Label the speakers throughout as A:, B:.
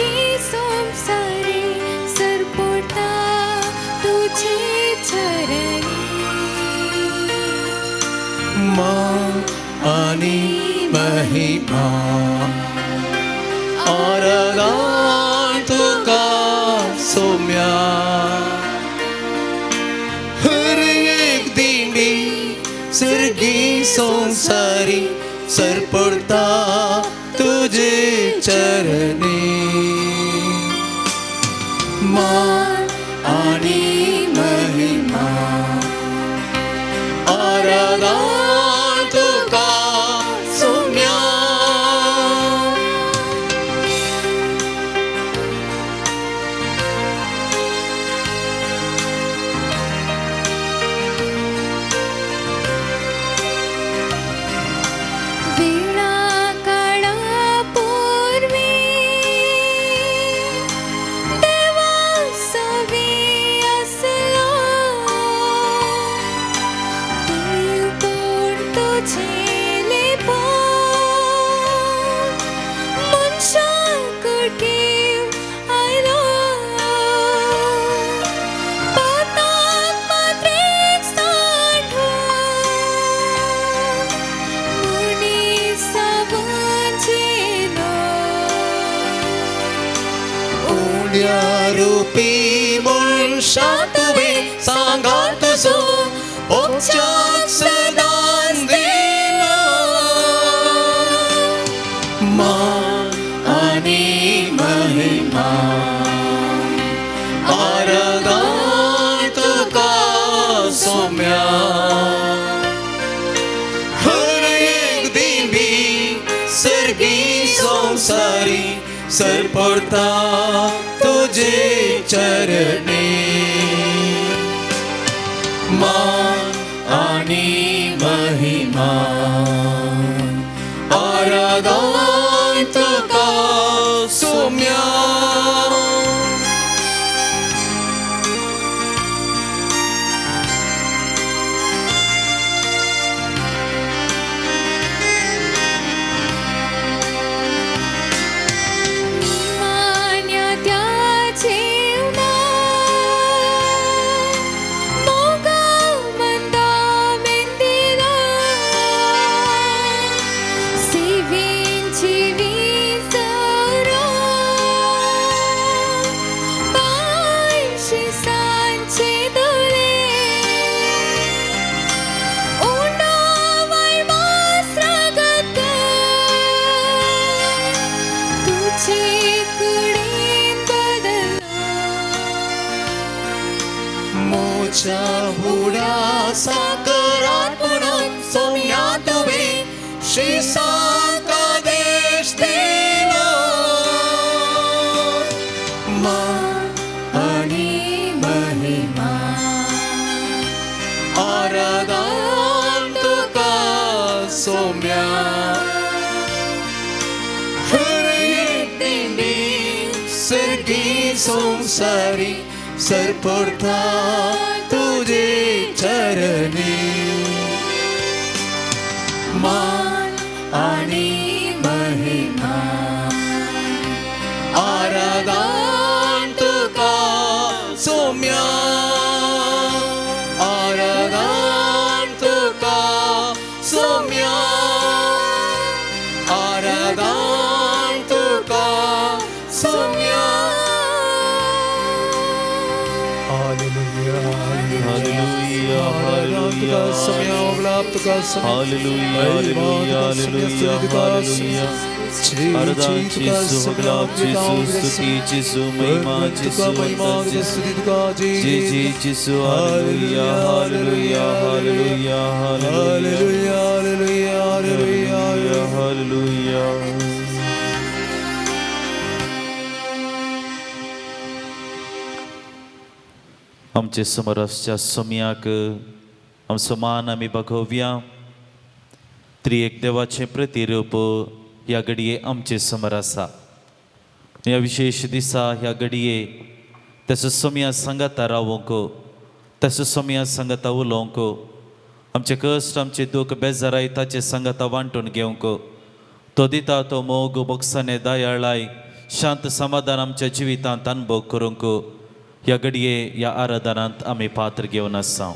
A: सर्गी संवसारी सरपडटा तुजे चरणी.
B: मान आणि महिमा आराधन तुका सोम्या. हर एक दिंडी सर्गी संसारी सरपडता तुझे चरणी. मान आणि महिमा आराधन तुका सोम्या.
A: वेळा काळा पूर्वी देवा सवी असलो, देव कोण तुझे लिपोवन मनशा कुडीव आयलो. पाताक मात्रेक सांडून मनीस वांजेलो.
B: उंड्या रूपी मनशा तुवें सांगात तुजो भोगच्याक सदांच दिलो. मान आणि महिमा आराधन तुका सोम्या. हर एक दिंडी सर्गी संसारी सरपडता तुझे चरणी. मान आणि महिमा आराधन तुका सोम्या.
A: निमाण्या त्या जीवना मोगा मंदा मेंदिला, सेवेंची विसरो पायशी सांचे दुले. उंडावळ मास्रगत तुझे कुडीन बदललो.
B: मोच्या हुड्या साकरात पुनः सोम्या तुवें श्री देश दिलो. मान आणि महिमा आराधन तुका सोम्या. हर एक दिंडी सर्गी संसारी सरपडता तुझे चरणी. मान आणि महिमा आराधन तुका सोम्या. आराधन तुका सोम्या. आराधन तुका Saumya.
C: Hallelujah.
D: Hallelujah, hallelujah. Hallelujah, hallelujah, hallelujah, hallelujah. आराधन जेसू, होगलाब जेसू, स्तुति जेसू, महिमा जेसू, वंदन जेसू. जी जी जेसू, hallelujah, hallelujah, hallelujah, hallelujah, hallelujah, hallelujah. आमचे समोर आसच्या सोम्याक आमचो मान आमी बघोवया. त्रिएक देवाचें प्रतिरूप ह्या घडये आमचे समोर आसा. ह्या विशेश दिसा ह्या घडये तेचो सोम्या सांगाता रावंक, तेचो सोम्या सांगाता उलोवंक, आमचे कश्ट, आमचे दूख, बेजाराय ताचे सांगाता वांटून घेवंक, तो दिता तो मोग, बक्षाने, दयाळाय, शांत समाधान आमच्या जिवितांत अनुभव करूंक ह्या घडये ह्या आराधनांत आमी पात्र घेवन आसा.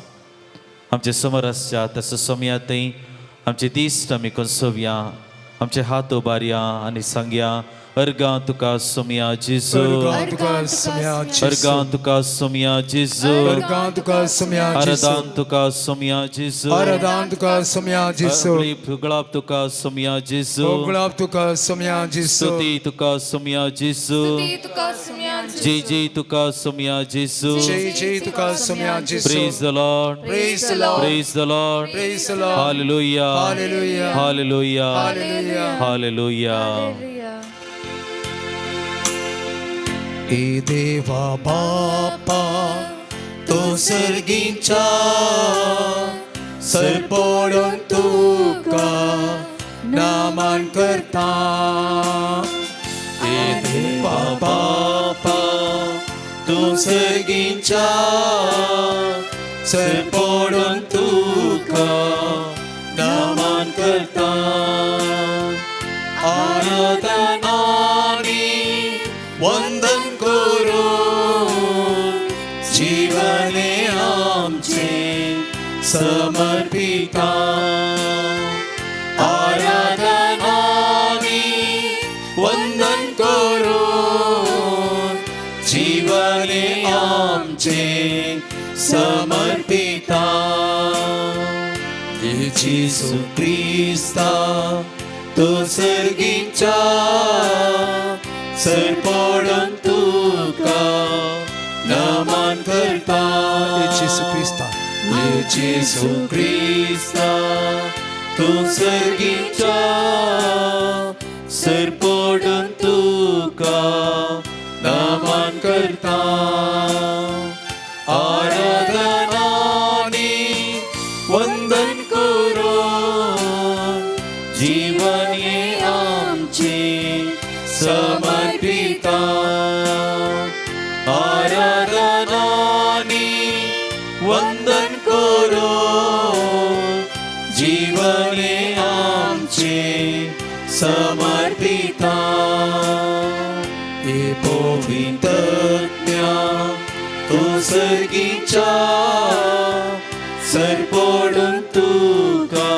D: आमचे समोर आसच्या तसो सोमया थंय आमचे दीस आमी कोसोवया, आमचे हात उबारया आनी सांगया, अर्गां तुका सोमया जेजू.
C: अर्गां तुका सोम्या जेजू.
D: अर्गां तुका सोमया जेजू.
C: अर्गां तुका सोम्या जेजू.
D: आराधन तुका सोमया जेजू.
C: आराधन तुका सोम्या जेजू.
D: फुगळाप तुका सोमया जेजू.
C: होगळाप तुका सोम्या जेजू.
D: स्तुती तुका सोमया जेजू.
A: स्तुती तुका सोमया.
D: जय जय तुका सोमया जेजू.
C: जय जय तुका सोम्या जेजू.
D: Praise the Lord.
C: Praise the Lord.
D: Praise the Lord.
C: Praise the Lord.
D: Hallelujah.
C: Hallelujah.
D: Hallelujah.
C: Hallelujah.
D: Hallelujah.
B: ए देवा बापा तो सर्गीच्या सरपोडून तुका नामान करता. ए देवा बापा तो सर्गीच्या सरपोडून तुका नामान करता. आराधनानी वंदन करू जीवने आमचे समर्पिता. आराधनानी वंदन करू जीवने आमचे समर्पिता. जेजू क्रिस्ता तो सर्गीच्या सरपोडून तुका नमन करता.
C: जेजू क्रिस्ता.
B: जेजू क्रिस्ता तू सर्गीच्या सरपोडून तुका नमन करता. आराधनानी वंदन करो जीवन हे आमचे समर्पिता. आराधनानी वंदन करो जीवन हे आमचे समर्पिता. हे पवित्रज्ञा तो सर्गीच्या सरपोडून तुका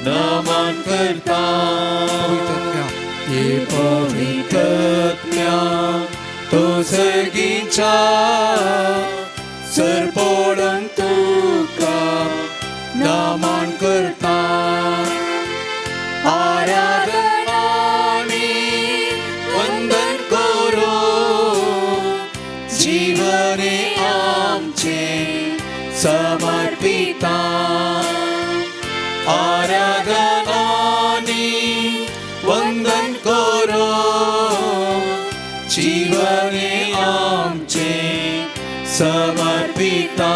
B: नमन करता.
C: पवित्रज्ञा.
B: हे पवित्रज्ञा तो सर्गीच्या सरपोडून तुका नमन करता. आराधनानी वंदन करो जीवने आमचे समर्पिता. आराधनानी वंदन करो जीवने आमचे समर्पिता.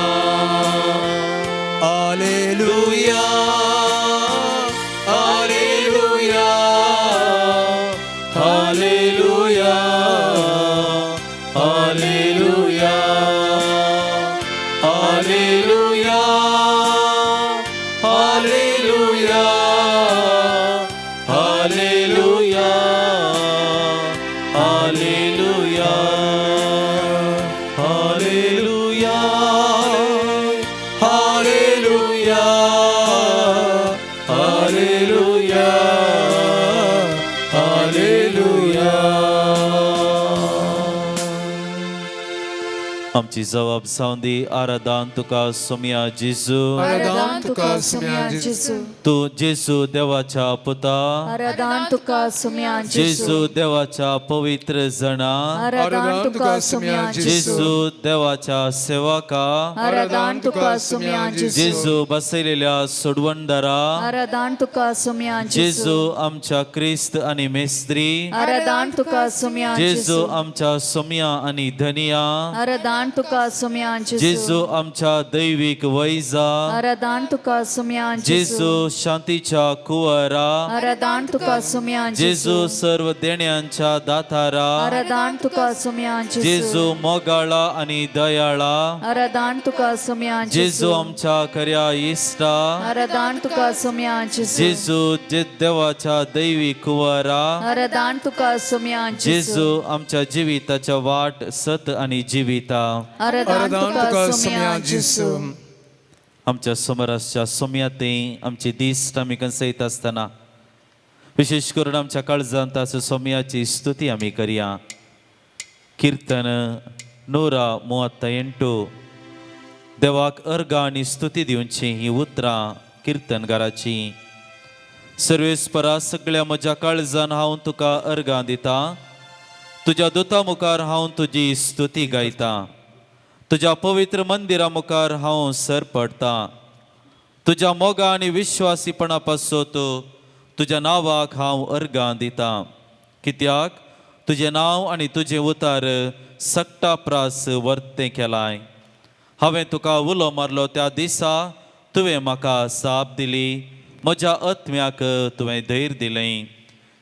B: Alleluia, alleluia, alleluia, alleluia, alleluia, alleluia, alleluia, alleluia, alleluia, alleluia, alleluia, alleluia.
D: आमची जबाब जावन दी, आराधन तुका सोमया जेजू.
A: आराधन तुका सोमया जेजू.
D: तूं जेजू देवाच्या पुता.
A: आराधन तुका सोमया
D: जेजू
A: जेजू.
D: देवाच्या पवित्र जणा.
A: आराधन तुका सोमया जेजू.
D: जेजू देवाच्या सेवका.
A: आराधन तुका सोमया जेजू.
D: जेजू बसयलेल्या सोडवणदारा.
A: आराधन तुका सोमया
D: जेजू
A: जेजू.
D: आमच्या क्रिस्त आनी मेस्त्री.
A: आराधन तुका सोमया
D: जेजू
A: जेजू.
D: आमच्या सोमया आनी धनिया.
A: आराधन आरादान तुका सोम्या
D: जेजू
A: जेजू
D: आमच्या दैवीक वैजा
A: आरादान तुका सोम्या
D: जेजू शांतीच्या कुंवरा
A: आरादान तुका सोम्या
D: जेजू सर्व देण्यांच्या दातारा
A: आरादान तुका सोम्या
D: जेजू मोगाळा आनी दयाळा
A: आरादान तुका सोम्या
D: जेजू आमच्या खऱ्या इश्टा
A: आरादान तुका सोम्या
D: जेजू जे देवाच्या दैवी कुंवरा
A: आरादान तुका सोम्या
D: जेजू आमच्या जिविताच्या वाट सत आनी जिविता
A: आरादान
C: आराधन
A: तुका
C: तुका
A: सोम्या
C: सोम्या
A: जेजू
C: जेजू.
D: आमच्या समराच्या सोम्याते आमची दिश्ट आमी कंसयत आसतना विशेश करून आमच्या काळजांत आस सोम्याची स्तुती आमी करया. कीर्तन 138 देवाक अर्गां आनी स्तुती दिवची ही उतरां किर्तनगाराची. सर्वेस्परा सगळ्या म्हज्या काळजान हांव तुका अर्गां दिता, तुज्या दुता मुखार हांव तुजी स्तुती गायता, तुज्या पवित्र मंदिरा मुखार हांव सर पडटा, तुज्या मोगा आनी विश्वासीपणा पासत तुज्या नांवाक हांव अर्गां दिता, कित्याक तुजें नांव आनी तुजें उतार सक्टा प्रास वर्तें केलाय. हांवें तुका उलो मारलो त्या दिसा तुवें म्हाका साप दिली, म्हज्या आत्म्याक तुवें धैर्य दिलें.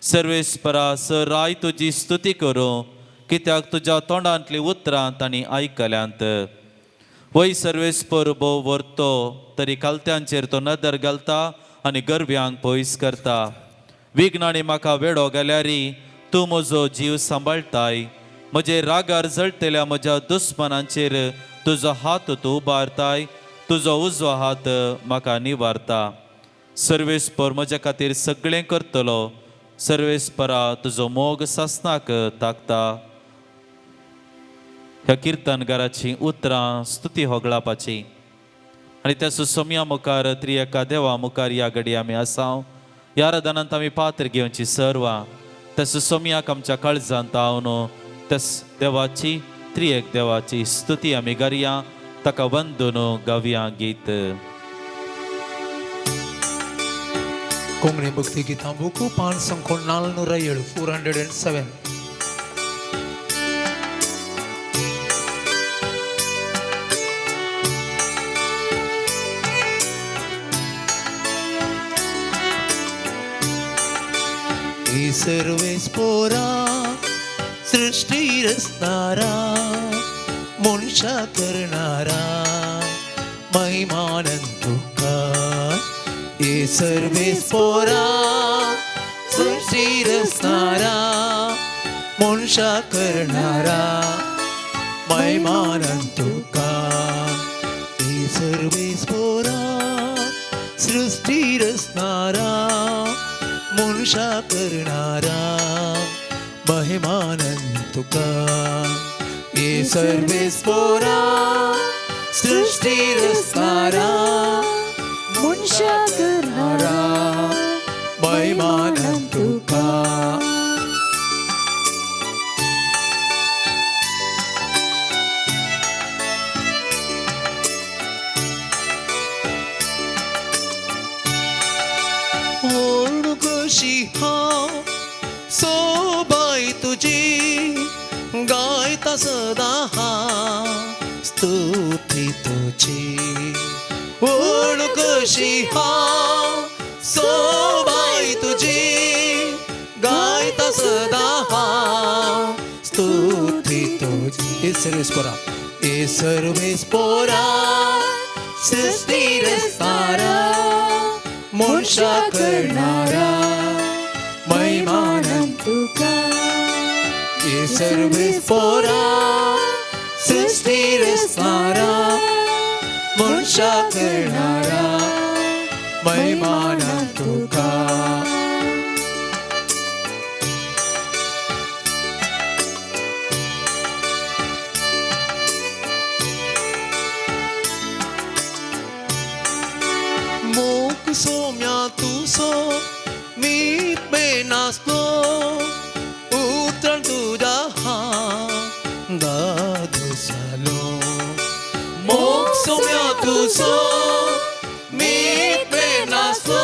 D: सर्वेस्परा सराय तुजी स्तुती करूं, कित्याक तुज्या तोंडांतलीं उतरां तांणी आयकल्यांत. वय सर्वेस्पर भोव व्हरतो तरी कालत्यांचेर तो नदर घालता आनी गरब्यांक पयस करता. विघ्नांनी म्हाका वेडो घाल्यारी तूं म्हजो जीव सांबाळटाय, म्हजे रागार जळटल्या म्हज्या दुस्मनांचेर तुजो हात तूं उबारताय, तुजो उजवो हात म्हाका निवारता. सर्वेस्पर म्हज्या खातीर सगळें करतलो, सर्वेस्परा तुजो मोग सासनाक ताकता. ह्या किर्तनगाराची उतरां स्तुती होगळापाची आनी त्या सुसम्या मुखार त्रियका देवा मुखार ह्या घडी आमी आसा. ह्या आराधनांत आमी पात्र घेवची सर्वां त्या सुसम्याक आमच्या काळजांत आवन त्या देवाची त्रियक देवाची स्तुती आमी करया, ताका वंदून गावया गीत.
C: कोंकणी भक्ती गीतां बुकू 507 407.
B: ही सर्वेस्पोरा सृष्टी रचणारा मनशा करणारा महिमानंद तुका. हे सर्वेस्पोरा सृष्टी रचणारा मनशा करणारा महिमानंद तुका. हे सर्वेस्पोरा सृष्टी रचणारा मनशा करणारा महिमानंद तुका. हे सर्वेस्पोरा सृष्टी रचणारा
A: मनशा करणारा
B: महिमानंद तुका. ओण कशी हांव सोबाय तुजी गायता सदा हांव स्तुती तुजी. ओण कशी हांव सोबाय तुजी गायता सदा हांव स्तुती तुजी.
C: हे सर्वेस्परा
B: हे सर्वेस्पोरा सृष्टी रचणारा मनशा करणारा महिमानंद
A: तुका.
B: हे सर्वेस्पोरा सृष्टी रचणारा मनशा करणारा महिमानंद तुका. मोक सोम्या तुसो मीत बेनासलो उतरां तुज्या हांव दादोस जालो. मोग सोम्या तुसो मीत बेनासलो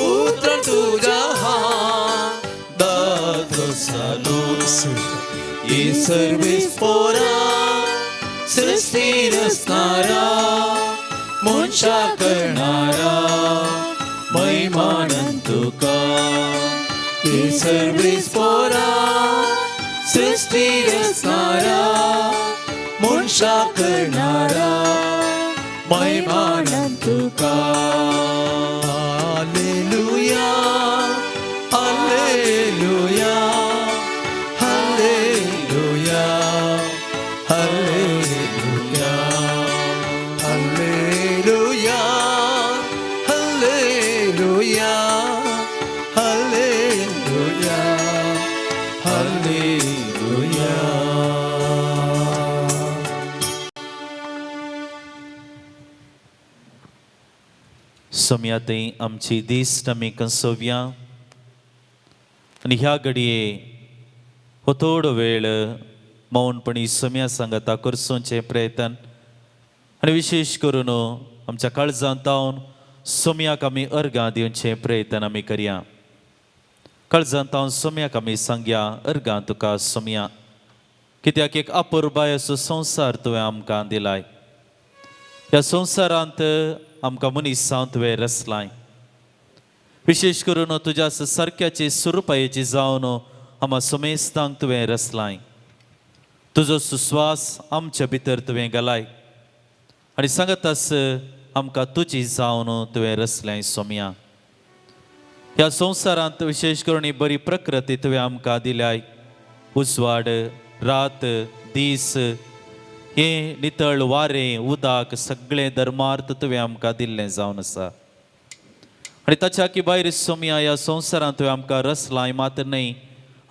B: उतरां तुज्या हांव दादोस जालो. हे सर्वेस्पोरा सृष्टी रचणारा मनशा करणारा महिमानंद तुका केसर पोरा सृष्टी रचणारा मनशा करणारा महिमानंद तुका. Hallelujah, hallelujah, hallelujah, hallelujah, hallelujah, hallelujah, hallelujah, hallelujah.
D: Saumya थंय आमची दीस आमी कंसोवया आनी ह्या घडये हो थोडो वेळ मौनपणी सोम्या सांगाता करसोचें प्रयत्न आनी विशेश करून आमच्या काळजांत तावन सोम्याक आमी अर्गां दिवचें प्रयत्न आमी करया. काळजांत तावन सोम्याक आमी सांगया अर्गां तुका सोम्या, कित्याक एक अपुरबाय असो संवसार तुवें आमकां दिलाय. ह्या संवसारांत आमकां मनीस जावन तुवें रचलाय, विशेश करून तुज्या सारक्याची सुरुपायेची जावन आमा समेस्तांक तुवें रचलाय. तुजो सुस्वास आमच्या भितर तुवें घालाय आनी सांगतास आमकां तुजी जावन तुवें रचल्याय सोम्या. ह्या संवसारांत विशेश करून ही बरी प्रकृती तुवें आमकां दिल्याय. उजवाड, रात, दीस, हें नितळ वारें, उदक सगळें धर्मार्थ तुवें आमकां दिल्लें जावन आसा. आनी ताच्या की भायर सोम्या ह्या संवसारांत तुवें आमकां रचलाय मात न्हय,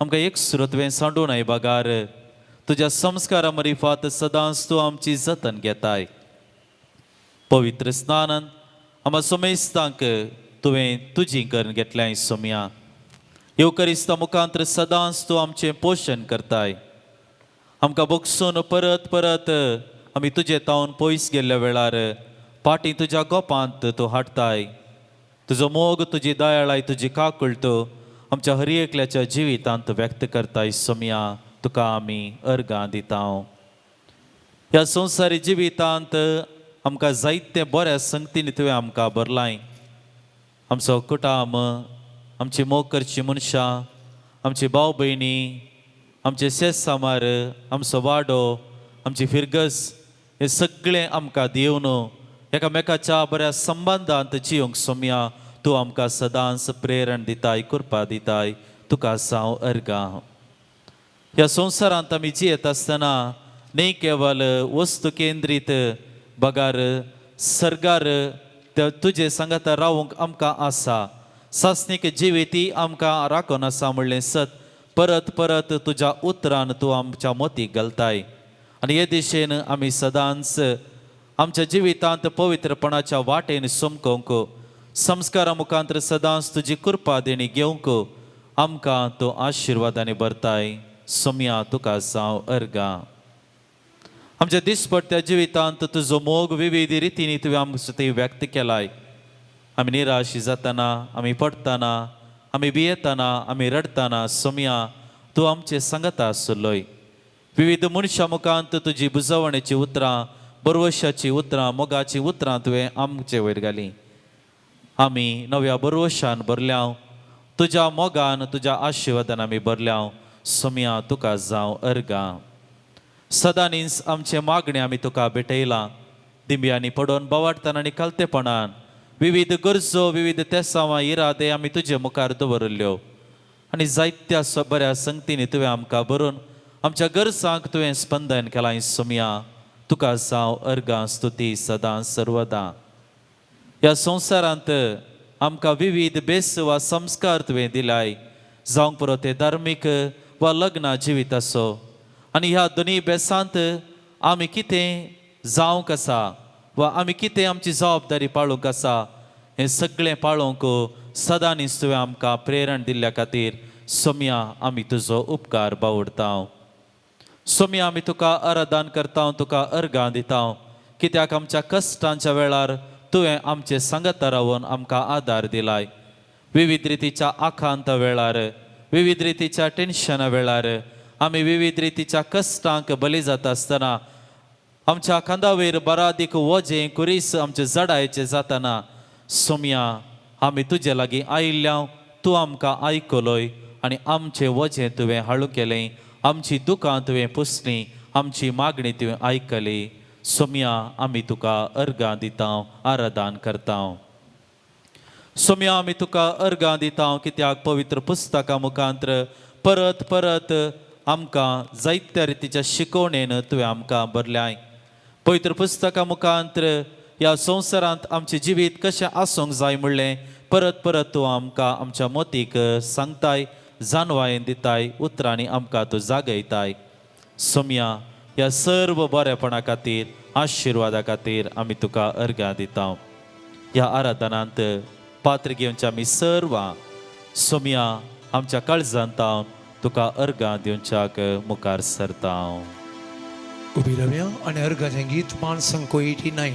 D: आमकां एक सुर तुवें सांडून I बगार तुज्या संस्कारा मरिफात सदांच तूं आमची जतन घेताय. पवित्र स्नानान आमा सोमेस्तांक तुवें तुजी करून घेतल्याय सोम्या. येवकरिस्ता मुखांत सदांच तूं आमचें पोशण करताय. आमकां बोगसून परत परत आमी तुजे तावन पयस गेल्ल्या वेळार पाटी तुज्या गोपांत तूं हाडटाय. तुजो मोग, तुजी दयाळाय, तुजी काकुळट आमच्या हर एकल्याच्या जिवितांत व्यक्त करताय सोम्या. तुका आमी अर्गां दिता. ह्या संवसारी जिवितांत आमकां जायते बऱ्या संगतीन तुवें आमकां भरलाय. आमचो कुटाम, आमची मोग करची मनशां, आमची भाव भयणी, आमचे शेत सामार, आमचो वाडो, आमची फिरगस, हें सगळें आमकां दिवन एकामेकाच्या बऱ्या संबंदांत जिवंक सोम्या तूं आमकां सदांच प्रेरण दिताय, कृपा दिताय. तुका साव अर्गां. ह्या संवसारांत आमी जियेत आसतना न्ही केवल वस्तू केंद्रीत बगार सर्गार तुजे सांगाता रावूंक आमकां आसा. सासणीक जिविती आमकां राखून आसा म्हणलें सत परत परत तुज्या उतरान तूं आमच्या मोतीक घालताय. आनी हे दिशेन आमी सदांच आमच्या जिवितांत पवित्रपणाच्या वाटेन समकोवंक, संस्कारा मुखांत सदांच तुजी कृपा देणी घेवंक आमकां तूं आशिर्वादांनी भरताय. सोम्या तुका जावं अर्गां. आमच्या दिसपट्ट्या जिवितांत तुजो मोग विविध रितींनी तुवें आमचो ते व्यक्त केलाय. आमी निराश जातना, आमी पडटना, आमी भियेतना, आमी रडटना सोम्या तूं आमचे सांगता आसलोय. विविध मनशां मुखांत तुजी बुजवणेची उतरां, बरवशाची उतरां, मोगाची उतरां तुवें आमचे वयर घालीं. आमी नव्या बरवशान भरल्या, तुज्या मोगान, तुज्या आशिर्वादान आमी भरल्या. सोम्या तुका जावं अर्गां. सदांनीच आमचें मागणें आमी तुका भेटयलां. दिंब्यांनी पडोवन बोवाटतना आनी खालतेपणान विविध गरजो, विविध तेसांवां, इरादे आमी तुजे मुखार दवरिल्ल्यो आनी जायत्या बऱ्या संगतींनी तुवें आमकां भरून आमच्या गरजांक तुवें स्पंदन केलां. सोम्या तुका जावं अर्गां, स्तुती सदां सर्वदां. ह्या संवसारांत आमकां विविध बेस वा संस्कार तुवें दिलाय, जावंक पुरो ते धार्मीक वा लग्न जिवीत आसो. आनी ह्या दोनूय बेसांत आमी कितें जावंक आसा वा आमी कितें आमची जबाबदारी पाळूंक आसा हें सगळें पाळोवंक सदांनीच तुवें आमकां प्रेरण दिल्ल्या खातीर सोम्या आमी तुजो उपकार बावडता. सोम्या आमी तुका आराधन करता, तुका अर्गां दिता, कित्याक आमच्या कश्टांच्या वेळार तुवें आमचे सांगता रावन आमकां आदार दिलाय. विविध रितीच्या आखांता वेळार, विविध रितीच्या टेन्शना वेळार, आमी विविध रितीच्या कश्टांक बली जाता आसतना आमच्या खांदावेर बरादीक वजें कुरीस आमचे जडायचे जाताना सोम्या आमी तुजे लागीं आयिल्ल्या तूं आमकां आयकलोय आनी आमचें वजें तुवें हाडूं केलें, आमची दुकां तुवें पुसलीं, आमची मागणी तुवें आयकली। सोम्या आमी तुका अर्गां दिता, आराधन करता। सोम्या आमी तुका अर्गां दिता कित्याक पवित्र पुस्तकां मुखांत्र परत परत आमकां जायत्या रितीच्या शिकवणेन तुवें आमकां भरल्याय। पवित्र पुस्तकां मुखांत्र ह्या संवसारांत आमचें जिवीत कशें आसूंक जाय म्हणलें परत परत तूं आमकां आमच्या मोतीक सांगताय, जानवायेन दिताय, उतरांनी आमकां तूं जागयताय। सोम्या ह्या सर्व बरेपणा खातीर, आशिर्वादा खातीर आमी तुका अर्गां दिता। ह्या आराधनांत पात्र घेवच्या आमी सर्वां सोम्या आमच्या काळजांत तुका अर्गां दिवच्याक मुखार सरता।
C: उबी रावया आनी अर्गाचें गीत 589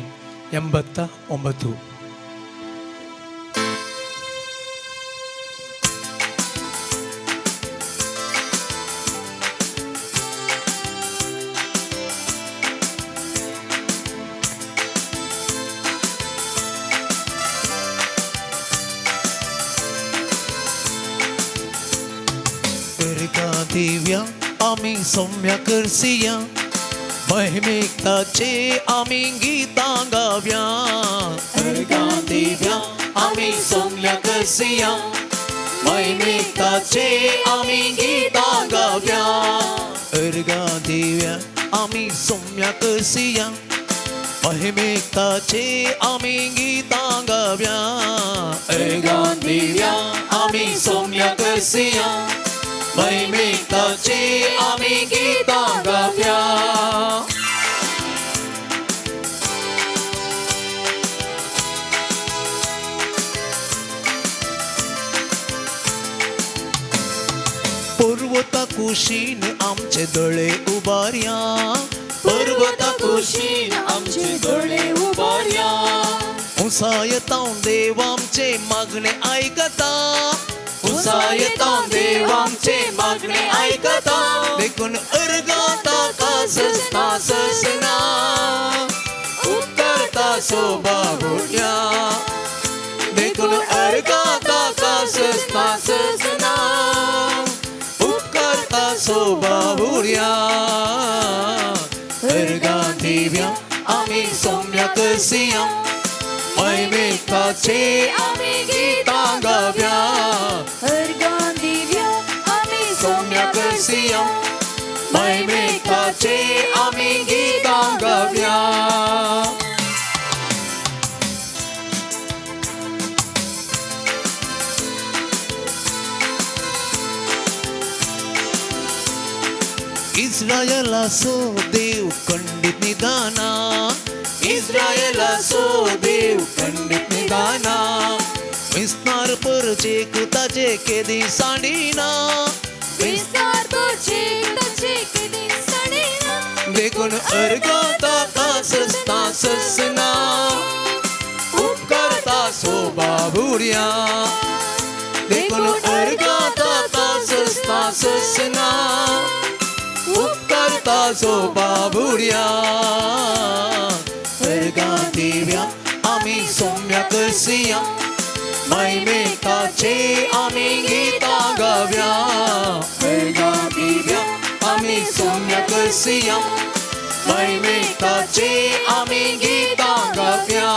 C: 89. अर्गां दिव्या आमी सौम्या करसिया, महिमेक ताचे आमी गीतां गाव्या। अर्गां दिव्या आमी सौम्या करसिया, महिमेक ताचे आमी गीतां गाव्या। अर्गां दिव्या आमी सौम्या करसिया, महिमेक ताचे आमी गीतां गाव्या। अर्गां दिव्या आमी सौम्या करसिया, महिमेक ताचे आमी गीतां गाव्या। पर्वता कुशीन आमचे दोळे उबारया, पर्वता कुशीन आमचे दोळे उबारया। उंचायतां देव आमचे मागणे आयकता, उंचायतां देव आमचे मागणे आयकता। देखून अर्गां ताका ससना ससना, उपकारता सोबाबुया। देखून अर्गां ताका ससना ससना, उपकारता सोबाबुया। अर्गां दिव्या आमी सौम्या करसिया, महिमेक ताचे आमी गीतां गाव्या।
A: अर्गां दिव्या आमी
C: सौम्या करसिया, महिमेक ताचे आमी गीतां गाव्या। इस्रायलाचो देव खंडीत निदाना, इस्रायलाचो देव खंडीत निदाना। विस्तार परचेक ताचे केदी सांडिना,
A: विस्तार परचेक ताचे केदी सांडिना।
C: देखून अर्गां ताका ससना ससना, उपकारता सोबाबुया। देखून अर्गां ताका ससना ससना, उपकारता सोबाबुया। अर्गां दिव्या आमी सौम्या करसिया, महिमेक ताचे आमी गीतां गाव्या। अर्गां दिव्या आमी सौम्या करसिया, महिमेक ताचे आमी गीतां गाव्या।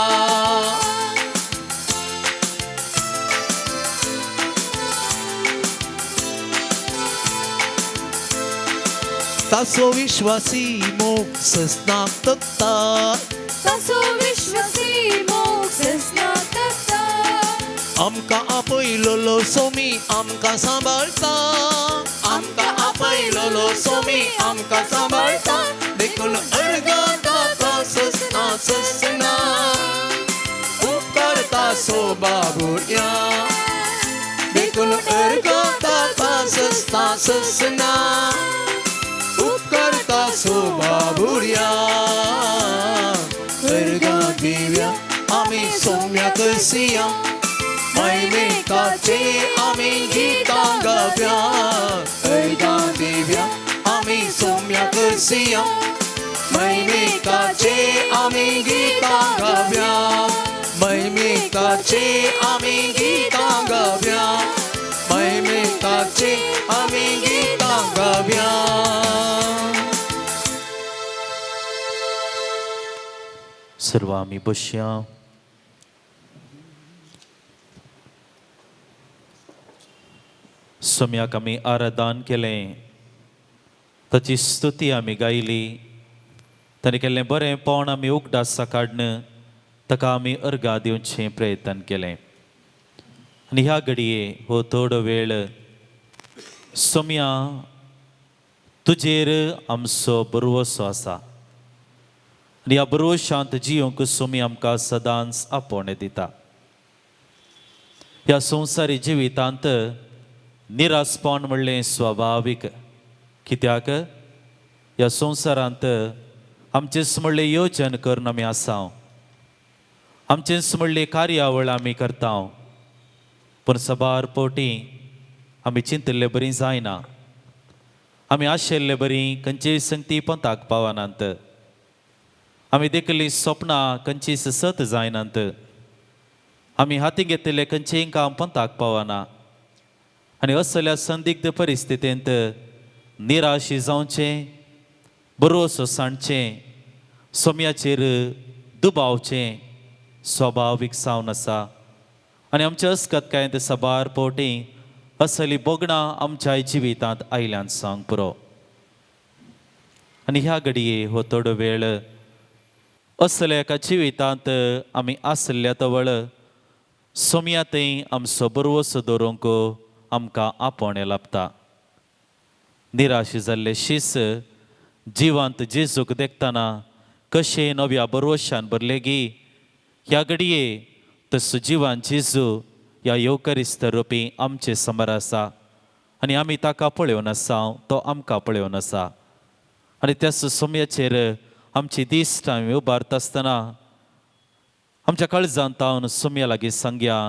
C: ताचो विश्वासी मोग ससनाक तकता,
A: ताचो विश्वासी मोग ससनाक तकता।
C: आमकां आपयलोलो सोमी आमकां सांबाळता, आमकां आपयलोलो सोमी आमकां सांबाळता। देखून अर्गां ताका ससना ससना, उपकारता सोबाबुया। देखून अर्गां ताका ससना ससना, उपकारता सोबाबुया। अर्गां दिव्या आमी सौम्या करसिया, महिमेक ताचे आमी गीतां गाव्या। अर्गां दिव्या आमी सौम्या करसिया, महिमेकाचे आमी गीतां गावया, महिमेकाचे आमी गीतां गावया, महिमेकाचे आमी गीतां गावया.
D: सर्व आमी बसया. सोम्याक आमी आराधन केलें, ताची स्तुती आमी गायली, ताणें केल्लें बरें पण आमी उगडासा काडून ताका आमी अर्गां दिवचें प्रयत्न केलें. आनी ह्या घडये हो थोडो वेळ सोम्या तुजेर आमचो बरवसो आसा आनी ह्या बरवशांत जियोंक सोमी आमकां सदांच आपोवणें दिता. ह्या संवसारी जिवितांत निरासपण म्हणलें स्वाभावीक, कित्याक ह्या संवसारांत आमचेंच म्हणलें योजन करून आमी आसा, आमचेंच म्हणलें कार्यावळ आमी करता, पूण सबार पोटी आमी चिंतिल्ले बरी जायना, आमी आशिल्ले बरी खंयचेय संगती पंथाक पावनात, आमी देखिल्लीं सपनां खंयचीच सत जायनात, आमी हाती घेतिल्ले खंयचेय काम पंथाक पावना. आनी असल्या संदिग्ध परिस्थितींत निराशी जावचें, बरोसो सांडचें, सोम्याचेर दुबावचें स्वाभावीक जावन आसा. आनी आमच्या अस्कतकायेंत साबार पोटी असली भोगणां आमच्या जिवितांत आयल्यान सांग पुरो. आनी ह्या घडये हो थोडो वेळ असल्या एका जिवितांत आमी आसल्या तवळ सोम्या थंय आमचो बरवसो दवरूंक आमकां आपोवणें लाबता. निराश जाल्ले शीस जिवांत जेजूक देखतना कशें नव्या बरवशान भरलेगी, ह्या घडये तसो जिवान जेजू ह्या येवकरिस्त रोपी आमचे समर आसा आनी आमी ताका पळोवन आसा, तो आमकां पळोवन आसा. आनी त्याच सोम्याचेर आमची दिश्ट आमी उबारता आसतना आमच्या काळजांत तावन सोम्या लागीं सांगया,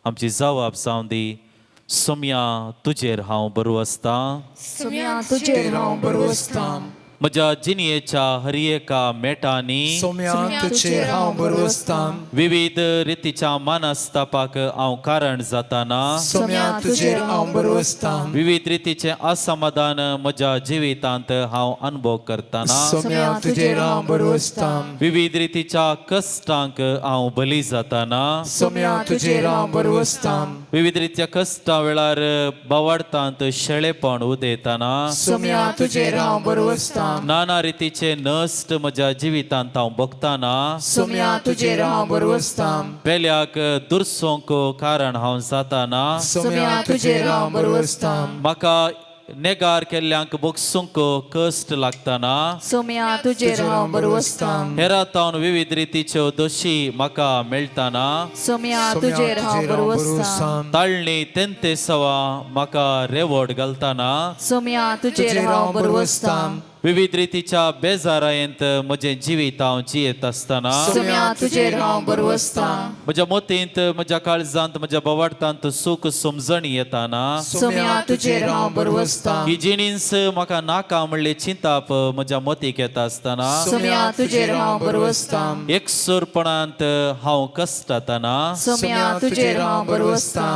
D: आमची जवाब जावं दी, सोम्या तुजेर हांव बरो आसता,
A: सोम्या तुजेर हांव बरो आसता,
D: म्हज्या जिणयेच्या हर एका मेटांनी
C: सोम्या तुजेर हांव बरो आसता,
D: विविध रितीच्या मानस्तापाक हांव कारण जाताना,
C: सोम्या तुजेर हांव बरो आसता,
D: विविध रितीचें असमाधान म्हज्या जिवितांत हांव अनुभव करतना,
C: सोम्या तुजेर हांव बरो आसता,
D: विविध रितीच्या कश्टांक हांव बली जाताना,
C: सोम्या तुजेर हांव बरो आसता,
D: विविध रितीच्या कश्टां वेळार बावाडतांत शेळेपण उदयतना,
C: सोम्या तुजेर हांव बरो आसता,
D: नाना रितीचे नश्ट म्हज्या जिवितांत हांव भोगतना,
C: सोम्या तुजेर हांव बरो आसता,
D: पेल्याक दुरसोंक कारण हांव जाताना,
C: सोम्या तुजेर हांव बरो आसता,
D: म्हाका नेगार केल्ल्यांक बोगसूंक कश्ट लागतना,
A: सोम्या तुजेर हांव बरो आसता,
D: हेरातावन विविध रितीच्यो दोशी म्हाका मेळटाना,
A: सोम्या तुजेर हांव बरो आसता,
D: ताळणी तेंते सवा म्हाका रेवड घालतना,
A: सोम्या तुजेर हांव बरो आसता,
D: विविध रितीच्या बेजारायेंत म्हजें जिवीत हांव जियेत आसतना,
A: सोम्या तुजेर हांव बरो आसता,
D: म्हज्या मतींत म्हज्या काळजांत म्हज्या बोवाडतांत सूख समजणी येताना,
A: सोम्या तुजेर हांव बरो आसता,
D: ही जिणींस म्हाका नाका म्हणले चिंताप म्हज्या मतीक येता आसतना,
A: सोम्या तुजेर हांव बरो आसता,
D: एकसूरपणांत हांव कश्टातना,
A: सोम्या तुजेर हांव बरो आसता,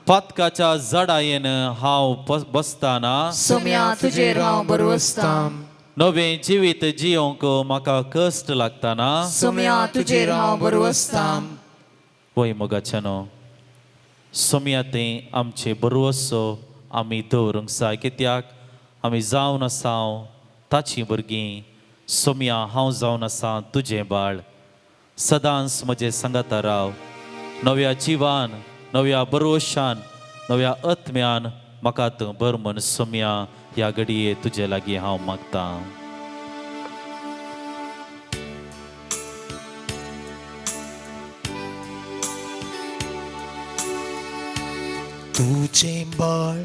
D: पातकाच्या जडायेन हांव बसताना,
A: सोम्या तुजेर हांव बरो आसता,
D: नवें जिवीत जियोंक म्हाका कश्ट लागताना,
A: सोम्या तुजेर हांव बरो आसता.
D: वय मोगाच्यानो सोम्या तें आमचे बरवसो आमी दवरूंक जाय, कित्याक आमी जावन आसा ताचीं भुरगीं. सोम्या हांव जावन आसा तुजें बाळ, सदांच म्हजें सांगाता राव, नव्या जिवान नव्या बरवशान नव्या आत्म्यान म्हाका तूं बर म्हण सोम्या ह्या घडये तुजे लागीं हांव मागतां.
C: तुजें बाळ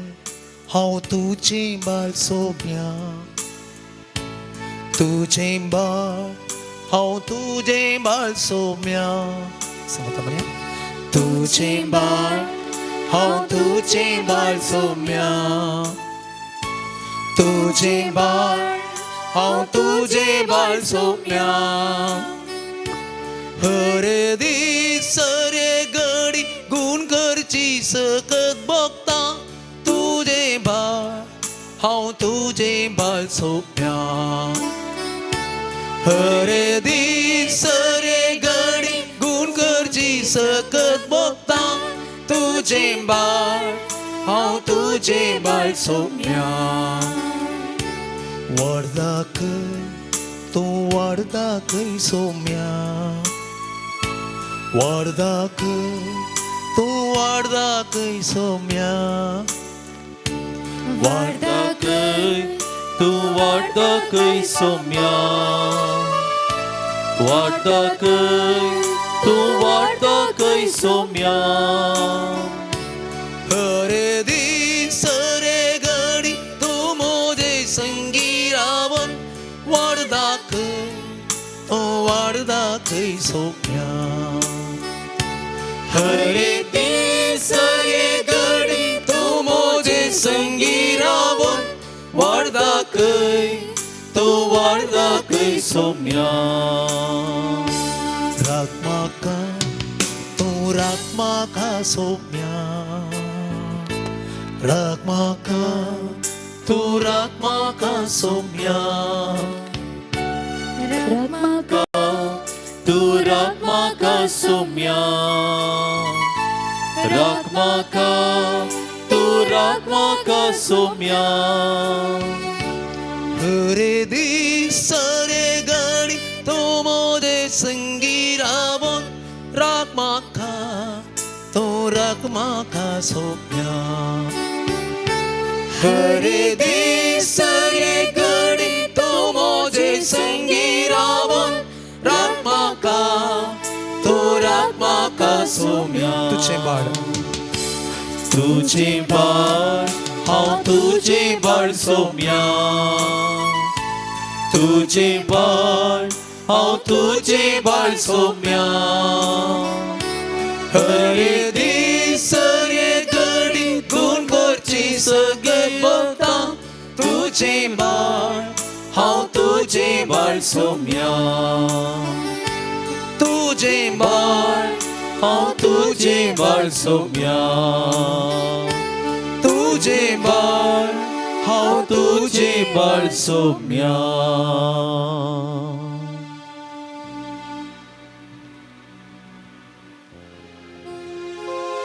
C: हांव तुजें बाळ सोम्या, तुजें बाळ हांव तुजें बाळ सोम्या, सांगता म्हणया, तुजें बाळ हांव तुजें बाळ सोम्या, तुजें बाळ
B: हांव तुजें बाळ सोम्या. हरे दीस हरे घडी गुण करची सकत भोगता तुजें बाळ हांव तुजें बाळ सोम्या. हरे दीस हरे घडी गुण करची सकत भोगता तुजें बाळ हांव तुजें बाळ सोम्या.
C: वाडदाक तूं वाडदाकय सोम्या, वाडदाक तूं वाडदाकय सोम्या,
D: वाडदाकय तूं वाडदाकय सोम्या, वाडदाकय तूं वाडदाकय सोम्या.
B: हरे दीस हरे घडी तूं म्हजे संगी रावन वाडदाकय तूं वाडदाकय सोम्या. हरे दीस हरे घडी तूं म्हजे संगी रावन वाडदाकय तूं वाडदाकय
D: सोम्या.
C: राख म्हाका तूं राख म्हाका सोम्या, राख म्हाका
B: तूं राख म्हाका सोम्या.
A: राख म्हाका
D: तूं राख म्हाका सोम्या, राख म्हाका तूं राख म्हाका सोम्या.
B: हरे दीस हरे घडी तूं म्हजे संगी रावन राख म्हाका तूं राख म्हाका सोम्या. हरे दीस हरे घडी तूं म्हजे संगी रावन राख म्हाका तूं राख म्हाका सोम्या.
C: तुजें बाळ
D: तुजें बाळ हांव तुजें बाळ सोम्या, तुजें बाळ हांव तुजें बाळ सोम्या.
B: हरे दीस हरे घडी गुण करची सगळे भोगता तुजें बाळ हांव तुजें बाळ
D: सोम्या,
B: तुजें बाळ
D: हांव तुजें बाळ सोम्या,
B: तुजें बाळ हांव
D: तुजें बाळ सोम्या.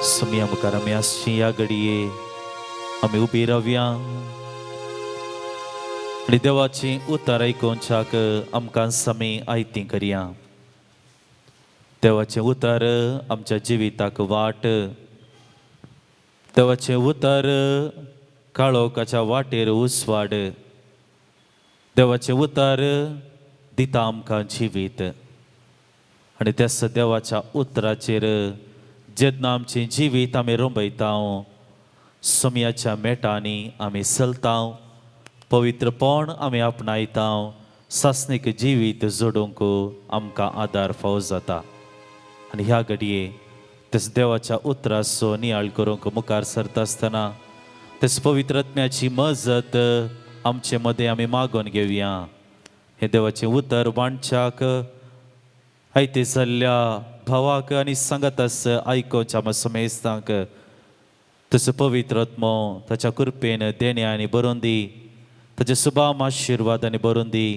D: सोम्या मुखार आमी आसची ह्या घडये आमी उबी रावया आनी देवाची उतार आयकुच्याक आमकां समी आयती करया. देवाचें उतर आमच्या जिविताक वाट, देवाचें उतर काळोखाच्या वाटेर उजवाड, देवाचें उतर दिता आमकां जिवीत. आनी त्याच देवाच्या उतराचेर जेन्ना आमचें जिवीत आमी रोंबयता, सोमयाच्या मेटांनी आमी चलता, पवित्रपण आमी आपणायता, सासणीक जिवीत जोडूंक आमकां आदार फावो जाता. आनी ह्या घडये तेच देवाच्या उतराचो नियाळ करूंक मुखार सरता आसतना तेच पवित्र आत्म्याची मजत आमचे मदें आमी मागून घेवया. हें देवाचें उतर वांटच्याक आयते जाल्ल्या भावाक आनी सांगत आस आयकोच्या आमच्या समेस्तांक तसो पवित्र आत्मो ताच्या कृपेन देणे आनी बरोवन दी, ताचे सुभाम आशिर्वाद आनी बरोवन दी,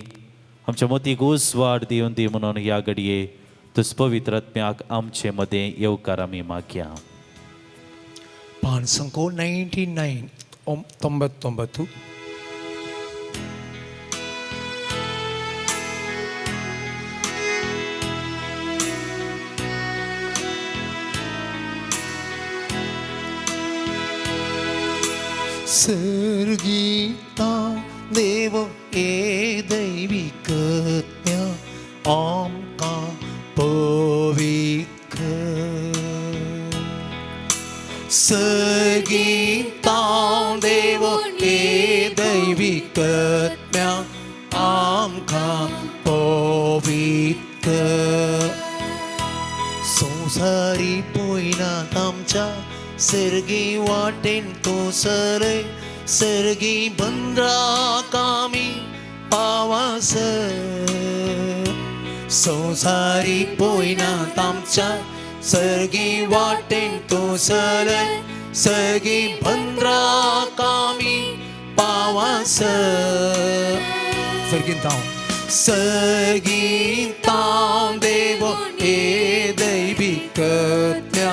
D: आमच्या मतीक उजवाड दिवन दी म्हणून ह्या घडये तुज पवित्र आत्म्याक आमचे मदें येवकार आमी मागया.
C: 599 99. सर्गीता देव ए दैविकत्या आमकां पवित्र,
B: सर्गीता देव ए दैविकत्या आमकां पवित्र.
C: संवसारी पयनात आमच्या सर्गी वाटेन तूं सरय, सर्गी बंद्राक आमी
B: पावास संवसारी पोयनात आमच्या सर्गी वाटेन तूं चलय सगळी बंद्राक आमी पावास सर्गींत हांव देव हे दैविकत्या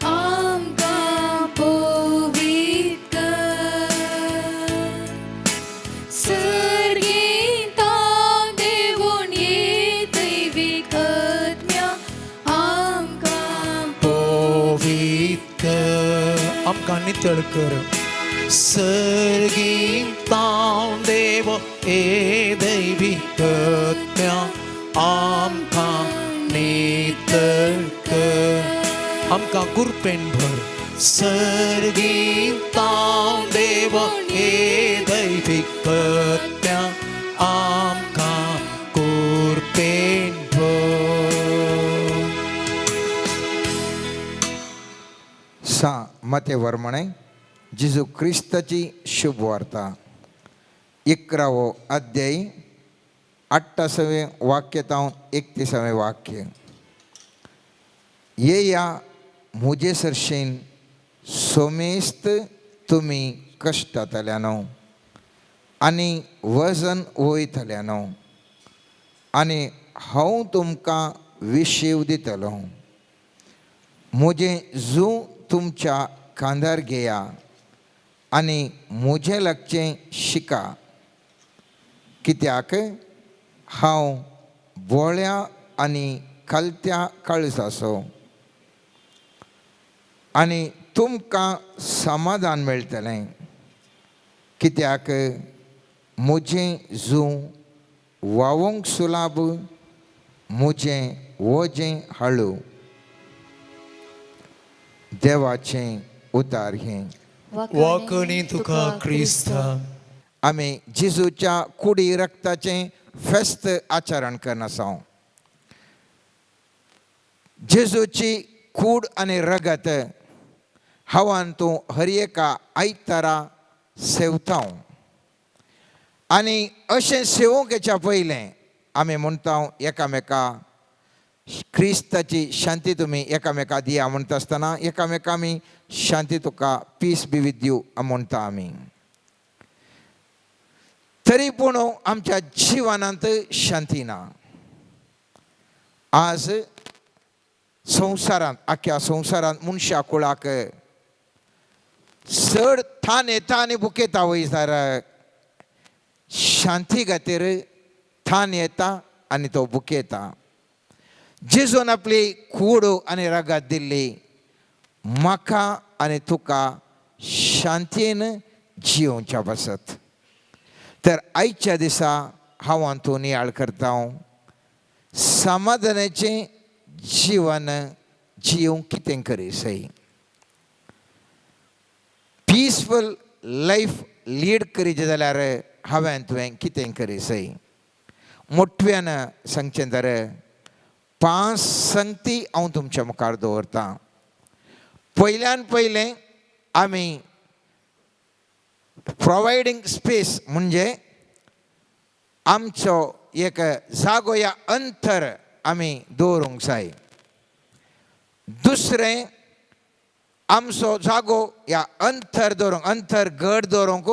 A: आमकां पवित्र सर्गींता देवून ये दैविकत्म्या आमकां
B: पवित्र आमकां नितळ कर सर्गींत देव हे दैविकत्या आमकां नितळ कर आमकां कुरपेन भर सर्गींत देव हे दैविकत्या आमकां कुरपेन भर.
E: सा मते वर्मणे जेजू क्रिस्ताची शुभवार्ता 11वो अध्याय 28वें वाक्य तावन 31वें वाक्य. येया म्हजे सरशीन सोमेस्त तुमी कश्टातल्यानो आनी वजन वयतल्यानो आनी हांव तुमकां विशीव दितलो. म्हजें जू तुमच्या खांदार घेया आनी म्हजें लागचें शिका, कित्याक हांव बोळ्या आनी खालत्या काळजाचो आनी तुमकां समाधान मेळटलें, कित्याक म्हजें जू व्हांवूंक सुलाभ, म्हजें वजें हाळू. देवाचें उतार हें.
B: वाकणी तुका क्रिस्ता.
E: आमी जेजूच्या कुडी रक्ताचें फेस्त आचरण करनासांव. जेजूची कूड आनी रगत हांवान तूं हर एका आयतारा सेवतांव आनी अशें सेवूंक येच्या पयलें आमी म्हणटा एकामेका क्रिस्ताची शांती तुमी एकामेका दिया म्हणटा आसतना एकामेका आमी शांती तुका पीस बी विथ you म्हणटा आमी. तरी पूण आमच्या जिवनांत शांती ना. आज संवसारांत आख्या संवसारांत मनशा कुळाक चड थान येता आनी बुकेता वयतार शांती खातीर थान येता आनी तो बुकेता. जेजून आपली कूड आनी रगात दिल्ली म्हाका आनी तुका शांतीन जियोवच्या पासत. तर आयच्या दिसा हांव हातूंत नियाळ करता समाधानाचें जिवन जियोवंक कितें करी सई पीसफूल लायफ लीड करीचें जाल्यार हांवें तुवें कितें करी सई. मोठव्यान सांगचें तर 5 संगती हांव तुमच्या मुखार दवरतां. पयल्यान पयलें आमी प्रोवायडींग स्पेस म्हणजे आमचो एक जागो या अंतर आमी दवरूंक जाय. दुसरें आमचो जागो या अंतर दवरूंक अंतर घट दवरूंक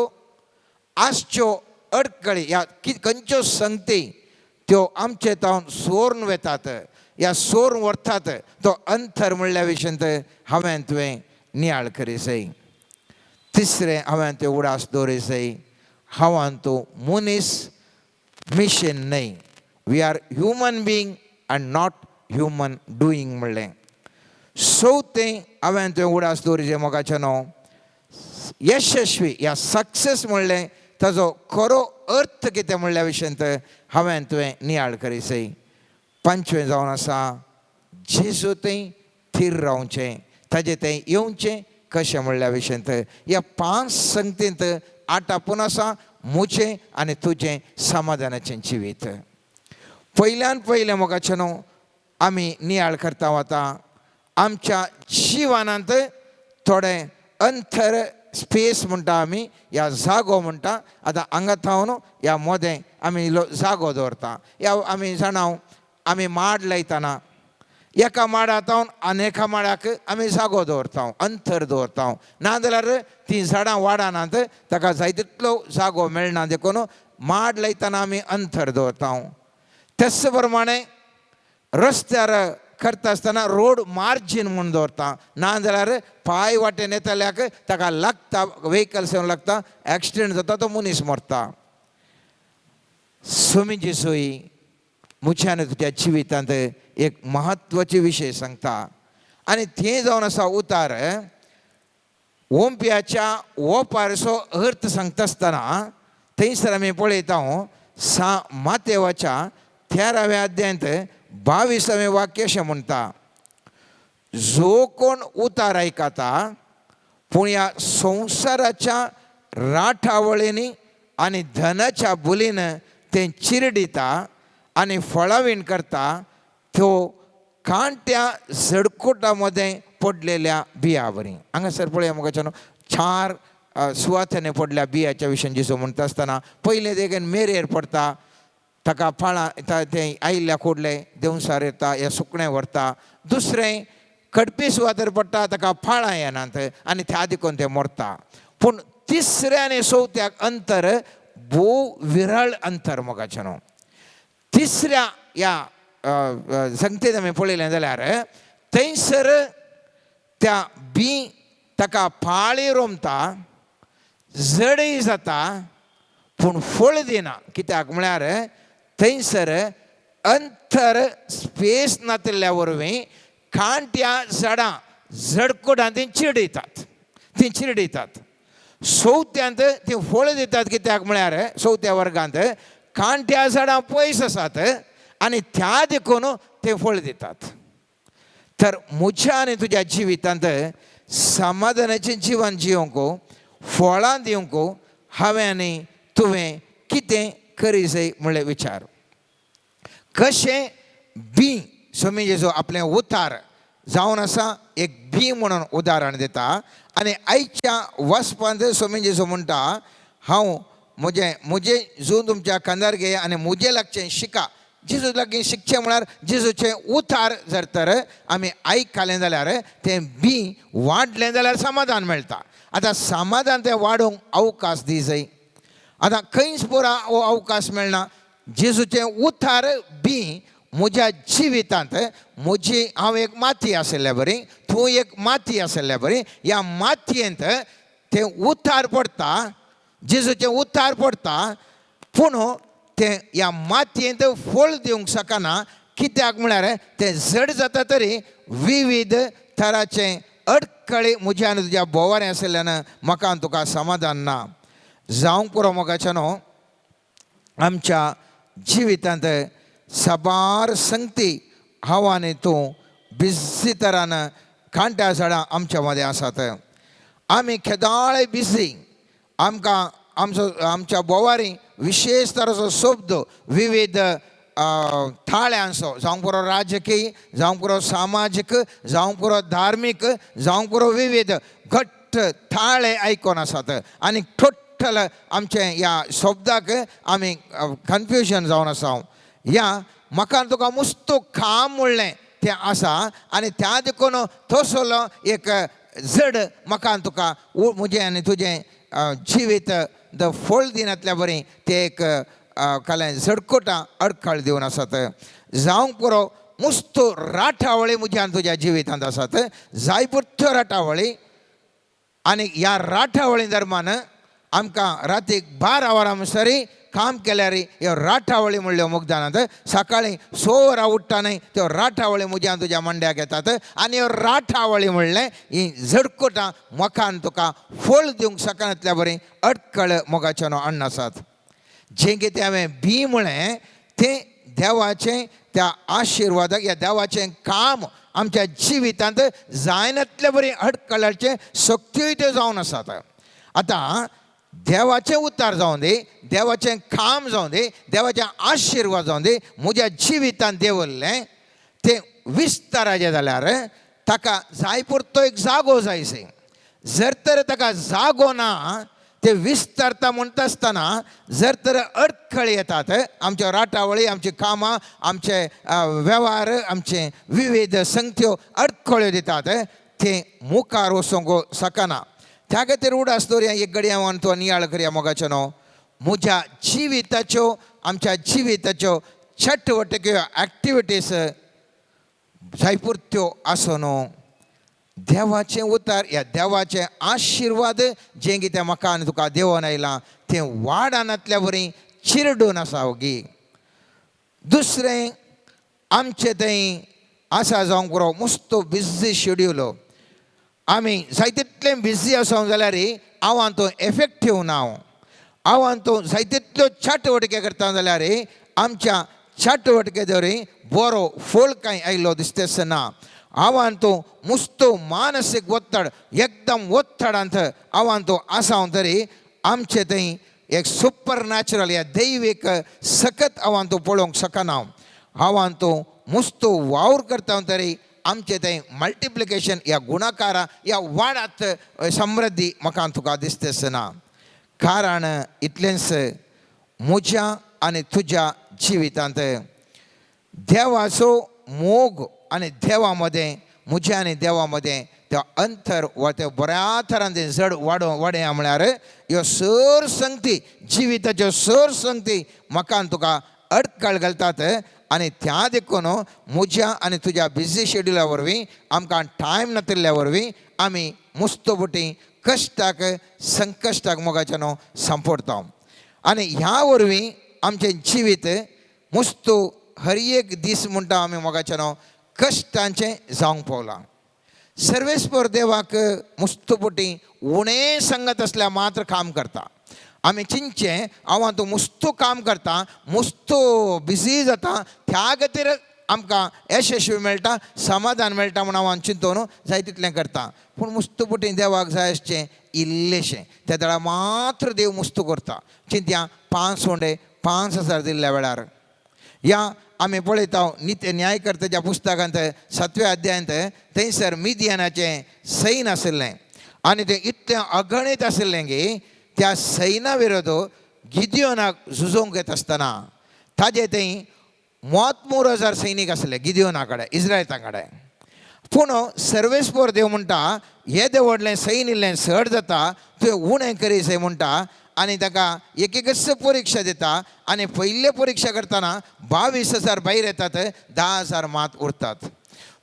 E: आसच्यो अडकळी या खंयच्यो संगती त्यो आमचे तावन सोरून वेतात या सोरून व्हरतात तो अंतर म्हणल्या विशयंत हांवें तुवें नियाळ करी जाय. तिसरें हांवें तें उडास दवरी जाय हांवान तूं मनीस मिशन न्हय, we are human being and not human doing म्हणलें. चवथें हांवें तुवें उडास दवरी जाय मोगाचें न्हू यशस्वी या सक्सेस म्हणलें ताजो खरो अर्थ कितें म्हणल्या विशयंत हांवें तुवें नियाळ करी जाय. पांचवें जावन आसा जेजू थंय थीर रावचें ताजें थंय येवचें कशें म्हणल्या विशयंत. ह्या 5 संगतींत आटापून आसा म्हजें आनी तुजें समाधानाचें जिवीत. पयल्यान पयलें मोगाचें न्हू आमी नियाळ करता वता आमच्या जिवनांत थोडें अंतर स्पेस म्हणटा आमी, ह्या जागो म्हणटा. आतां हांगा थावन ह्या मोदें आमी इल्लो जागो दवरता. ह्या आमी जाणा, आमी माड लायतना एका माडा थावन आनी एका माडाक आमी जागो दवरता, अंतर दवरता. नाजाल्यार तीं झाडां वाडनात, ताका जाय तितलो जागो मेळना. देखून माड लायतना आमी अंतर दवरता. तेच प्रमाणे रस्त्यार करता आसतना रोड मार्जीन म्हूण दवरता. नाजाल्यार पांय वाटेन येतल्याक ताका लागता, व्हेकल्स येवन लागता, एक्सिडंट जाता, तो मनीस मरता. स्वामी जेजूय म्हज्या आनी तुज्या जिवितांत एक म्हत्वाचे विशय सांगता आनी तें जावन आसा उतार. ओंप्याच्या ओपारचो अर्थ सांगता आसतना थंयसर आमी पळयता, सा मातेवाच्या 13व्या अध्यायांत 22वें वाक्य अशें म्हणटा, जो कोण उतार आयकता पूण ह्या संवसाराच्या राठावळींनी आनी धनाच्या बुलीन तें चिरडिता आनी फळावीण करता, त्यो कांट्या झडकुटा मदें पडलेल्या बिया बरी. हांगासर पळया मुखाच्यान 4 सुवातांनी पडल्या बियाच्या विशयान जेजू म्हणटा आसतना, पयलें देखून मेरेर पडटा, ताका फळां तें आयिल्ल्या कोडले देंवसार येता, ह्या सुकणें व्हरता. दुसरें कडपी सुवातेर पडटा, ताका फळां येनात आनी त्या देखून तें मरता. पूण तिसऱ्या आनी चवथ्याक अंतर भोव विरळ अंतर मोगाचें न्हू. तिसऱ्या ह्या संगतेत आमी पळयलें जाल्यार थंयसर त्या बी ताका पाळी रोमता, जडय जाता, पूण फळ दिना. कित्याक म्हळ्यार थंयसर अंतर स्पेस नातिल्ल्या वरवीं कांट्या झाडां झडकुटां तीं चिडयतात, तीं चिरडयतात. चवथ्यांत तीं फळ दितात. कित्याक म्हळ्यार चवथ्या वर्गांत कांट्या झाडां पयस आसात आनी त्या देखून ते फळ दितात. तर म्हज्या आनी तुज्या जिवितांत समाधानाचें जिवन जिवंक, फळां दिवंक हांवें आनी तुवें कितें करी जाय म्हणलें विचार. कशें बी स्वामी जेजू आपलें उतार जावन आसा एक बी म्हणून उदाहरण दिता आनी आयच्या वचपांत स्वामी जेजू म्हणटा, हांव म्हजें म्हजें जून तुमच्या खांदार घे आनी म्हजें लागचें शिका. जेजू लागीं शिकचें म्हळ्यार जेजूचें उतार जर तर आमी आयकलें जाल्यार तें बी वाडलें जाल्यार समाधान मेळटा. आतां समाधान तें वाडोवंक अवकाश दी जाय. आतां खंयच पुरा हो अवकाश मेळना. जेजूचें उतार बी म्हज्या जिवितांत म्हजी, हांव एक माती आशिल्ल्या बरी, तूं एक माती आशिल्ल्या बरी, ह्या मातयेंत तें उतार पडटा, जेजूचें उतार पडटा, पूण तें ह्या मातयेंत फळ दिवंक शकना. कित्याक म्हळ्यार तें जड जाता तरी विविध तराचें अडकळी म्हज्या आनी तुज्या भोंवारें आशिल्ल्यान म्हाका आनी तुका समाधान ना. जावंक पुरो मोगाचें न्हू, आमच्या जिवितांत साबार संगती हांव आनी तूं बिजी तरान कांट्या झाडां आमच्या मदें आसात. आमी केदाळे बिजी, आमकां आमचो आमच्या भोंवारी विशेश तराचो शब्द विविध थाळ्यांचो, जावंक पुरो राजकीय, जावंक पुरो सामाजीक, जावंक पुरो धार्मीक, जावंक पुरो विविध घट्ट थाळे आयकोन आसात आनी टोटल आमचें ह्या शब्दाक आमी कन्फ्युजन जावन आसा. ह्या म्हाका तुका मुस्तो काम म्हणलें तें आसा आनी त्या देखून तसलो एक जड म्हाका तुका म्हजें आनी तुजें जिवीत the फळ दिनातल्या बरी तें एक कालें झडकोटां अडखळ दिवन आसात. जावंक पुरो मुस्तो राठावळी म्हज्या आनी तुज्या जिवितांत आसात, जायपुरत्यो राठावळी. आनी ह्या राठावळी दरम्यान आमकां रातीक 12 वरां म्हणसर काम केल्यार ह्यो राठावळी म्हणल्यो मुगदानांत सकाळीं 6 वरां उठ्ठा न्हय त्यो राठावळी म्हज्या आनी तुज्या मांड्याक येतात आनी ह्यो राठावळी म्हणलें ही झडकुटां म्हाका आनी तुका फळ दिवंक शकनातल्या बरी अडकळ मोगाच्या न्हू अन्न आसात. जें कितें हांवें बी म्हळें तें देवाचें त्या आशिर्वादाक ह्या देवाचें काम आमच्या जिवितांत जायनातले बरी अडकळाचें शक्त्योय त्यो जावन आसात. आतां देवाचें उतार जावं दी, देवाचें काम जावं दी, देवाचें आशिर्वाद जावं दी, म्हज्या जिवितांत देवल्लें तें विस्ताराचें जाल्यार ताका जाय पुरतो एक जागो जाय. जर तर ताका जागो ना ते विस्तारता म्हणटा आसतना जर तर अडखळ येतात आमच्यो राटावळी, आमची कामां, आमचे वेव्हार, आमचे विविध संगत्यो अडखळ्यो दितात, ते मुखार वचूंक शकना. त्या खातीर उडास दवरया एक घडये हांव तो नियाळ करया मोगाचो न्हू. म्हज्या जिविताच्यो, आमच्या जिविताच्यो चटवटक्यो एक्टिविटीज जायपुरत्यो आसूं न्हू. देवाचें उतार ह्या देवाचें आशिर्वाद जें कितें म्हाका आनी तुका देवोन आयलां तें वाडानांतल्या वरी चिरडून आसा ओगी. दुसरें आमचें थंय आसा जावंक पुरो मुस्तो बिजी शेड्यूल. आमी जाय तितलें बिजी आसा जाल्यार हांव तो एफेक्टीव ना. हांव तूं जाय तितल्यो चाटवटके करता जाल्यार आमच्या चाटवटके दरी बरो फोळ कांय आयलो दिसतेच ना. हांवान तूं मुस्तो मानसीक ಒತ್ತಡ एकदम ಒತ್ತಡಾंत हांवान तूं आसा तरी आमचे थंय एक सुपर नॅचरल या दैवीक सकत हांवान तूं पळोवंक शकना. हांवान तूं मुस्तो वावर करता तरी आमचे थंय मल्टिप्लिकेशन या गुणाकारा या वाडात समृद्धी म्हाका तुका दिसतेच ना. कारण इतलेंच म्हज्या आनी तुज्या जिवितांत देवाचो मोग आनी देवा मदें म्हज्या आनी देवा मदें त्या अंतर वा त्या बऱ्या थरान तें जड वाडो वाडया म्हळ्यार ह्यो सर संगती जिविताच्यो सर संगती म्हाका आनी तुका अडकळ घालतात. आनी त्या देखून म्हज्या आनी तुज्या बिजी शेड्युला वरवीं आमकां टायम नातिल्ल्या वरवीं आमी मुस्तोबटी कश्टाक संकश्टाक मोगाच्या न्हू सांपडटा. आनी ह्या वरवीं आमचें जिवीत मुस्तू हर एक दीस म्हणटा आमी मोगाच्या न्हू कश्टांचें जावंक पावलां. सर्वेस्पर देवाक मुस्तुपटी उणें संगत आसल्यार मात्र काम करता. आमी चिंतचें हांव तूं मुस्तू काम करता, मुस्तू बिजी जाता, त्या खातीर आमकां यशस्वी मेळटा, समाधान मेळटा म्हूण हांव चिंतून जाय तितलें करता. पूण मुस्तुपटी देवाक जाय आसचें इल्लेशें त्या वेळार मात्र देव मुस्तू करता. चिंतया 5 उंडे 5000 दिल्ल्या वेळार या आमी पळयता नित्य न्यायकर्त्याच्या पुस्तकांत 7व्या अध्यायांत थंयसर मिदियानाचें सैन आशिल्लें आनी तें इतलें अगणीत आशिल्लें की त्या सैना विरोध गिदियोनाक झुजोवंक येत आसतना ताजे थंय 3000 सैनीक आसले गिदियोना कडेन, इस्रायलां कडेन. पूण सर्वेस्पोर देव म्हणटा येदें व्हडलें सैन इल्लें चड जाता तुवें उणें करी जाय म्हणटा आनी ताका एक एकच परिक्षा दिता. आनी पयले परिक्षा करतना 22,000 भायर येतात, 10,000 मात उरतात.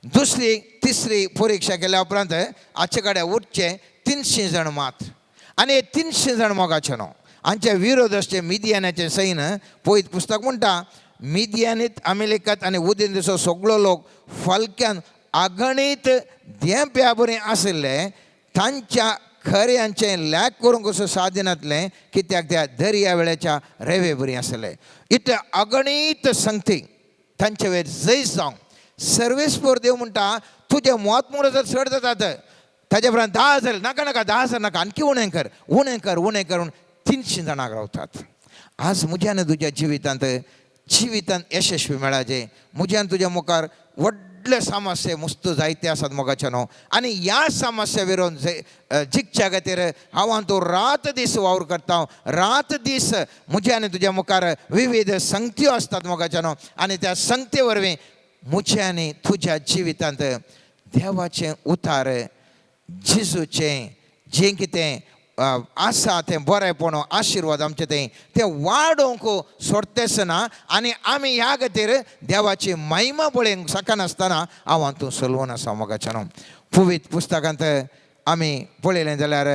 E: दुसरी तिसरी परिक्षा केल्या उपरांत हाचे कडेन उरचे 300 जाण मात. आनी हे 300 जाण मोगाचे न्हू हांचे विरोध आसचे मिदियानाचें सैन. पयत पुस्तक म्हणटा मिदियानीत अमेरिकात आनी उदेंतेचो सगळो लोक फलक्यान अगणीत धेंप्या बरी आशिल्ले तांच्या खऱ्यांचें लॅक करूंक असो सादिनातलें कित्याक त्या दर्या वेळेच्या रेवे बरी आसले. इतले अगणीत संगती तांचे वयर जैत जावंक सर्वेस्पोर देव म्हणटा तुजें मोत मोर जर चड जातात ताजे उपरांत 10,000 नाका नाका 10,000 नाका आणखी उणें कर उणें कर उणें करून 300 जाणांक रावतात. आज म्हज्या आनी तुज्या जिवितांत जिवितांत यशस्वी मेळाचें म्हज्या आनी तुज्या मुखार व्हडले समस्या मुस्त जायते आसात मोगाचे न्हू. आनी ह्या समस्या विरोध जिखच्या खातीर हांव तूं रात दीस वावर करता. रात दीस म्हज्या आनी तुज्या मुखार विविध संगत्यो आसतात मोगाचे न्हू. आनी त्या संगते वरवीं म्हज्या आनी तुज्या जिवितांत देवाचें उतार जेजूचें जें कितें आसा तें बरेंपण आशिर्वाद आमचें तें तें वाडोवंक सोडतेच ना. आनी आमी ह्या खातीर देवाची महिमा पळोवंक शकनासतना हांव तूं चलोवन आसा मोगाच्या न्हू. पुवीत पुस्तकांत आमी पळयलें जाल्यार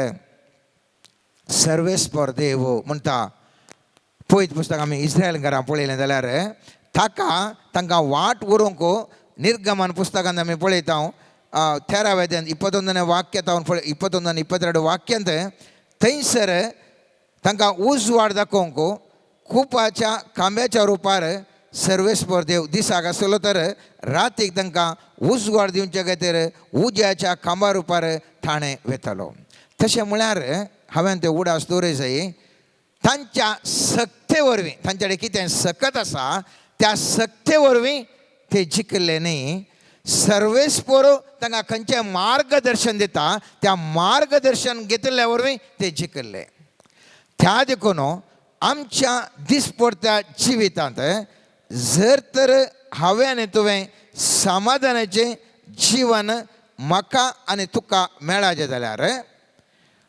E: सर्वेस्पर देव म्हणटा. पयत पुस्तक आमी इस्रायल घरां पळयलें जाल्यार ताका तांकां वाट व्हरूंक निर्गमन पुस्तकांत आमी पळयता 13व्या 21ನೇ ವಾಕ್ಯ ತಾवन पळय 21 22 वाक्यांत थंयसर तांकां उजवाड दाखोवंक कुपाच्या खांब्याच्या रुपार सर्वेस्पर देव दिसाक आसलो तर रातीक तांकां उजवाड दिवचे खातीर उज्याच्या खांबा रुपार थाणें वेतालो. तशें म्हळ्यार हांवें ते उडास दवरय जाय तांच्या सक्ते वरवीं तांचे कडेन कितें सकत आसा त्या सक्ते वरवीं ते जिखले न्ही. सर्वेस्पोर तांकां खंयचें मार्गदर्शन दिता, त्या मार्गदर्शन घेतिल्ल्या वरवीं ते जिखिल्ले. त्या देखून आमच्या दिसपडत्या जिवितांत जर तर हांवें आनी तुवें समाधानाचें जीवन म्हाका आनी तुका मेळाचें जाल्यार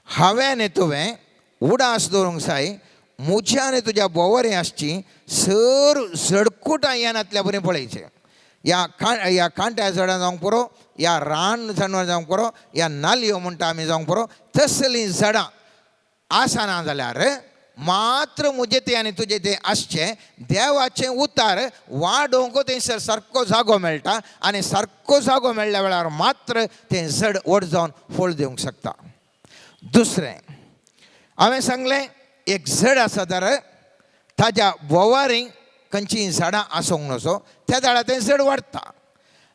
E: हांवें आनी तुवें उडास दवरूंक जाय, म्हज्या आनी तुज्या बोवरी आसची सर झडकुटां येनातल्या बरी पळयचें. ह्या कांट्या झाडां जावंक पुरो, ह्या रान जानवर जावंक पुरो, ह्या नालयो म्हणटा आमी जावंक पुरो, तसलीं झाडां आसना जाल्यार मात्र म्हजें तें आनी तुजें तें आसचें देवाचें उतार वाडोवंक थंयसर सारको जागो मेळटा आनी सारको जागो मेळ्ळ्या वेळार मात्र तें झड व्हड जावन फळ दिवंक शकता. दुसरें हांवें सांगलें, एक झड आसा तर ताज्या भोंवारी खंयचीं झाडां आसूंक नजो, त्या झाडां तें झड वाडटा.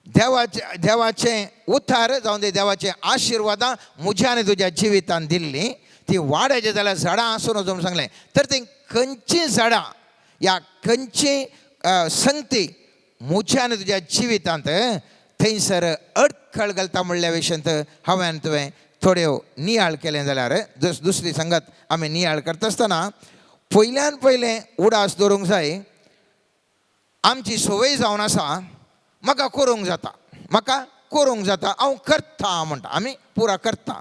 E: देवाचें उतार जावं ते देवाचें आशिर्वादां म्हज्या आनी तुज्या जिवितान दिल्लीं ती वाडायचें जाल्यार झाडां आसूं नजो म्हूण सांगलें. तर तीं खंयचीं झाडां ह्या खंयची संगती म्हज्या आनी तुज्या जिवितांत थंयसर अडखळ घालता म्हणल्या विशयांत हांवें आनी तुवें थोड्यो नियाळ केलें जाल्यार दुसरी संगत आमी नियाळ करता आसतना पयल्यान पयलें उडास दवरूंक जाय. आमची संवय जावन आसा म्हाका करूंक जाता, म्हाका करूंक जाता, हांव करता म्हणटा, आमी पुरा करता.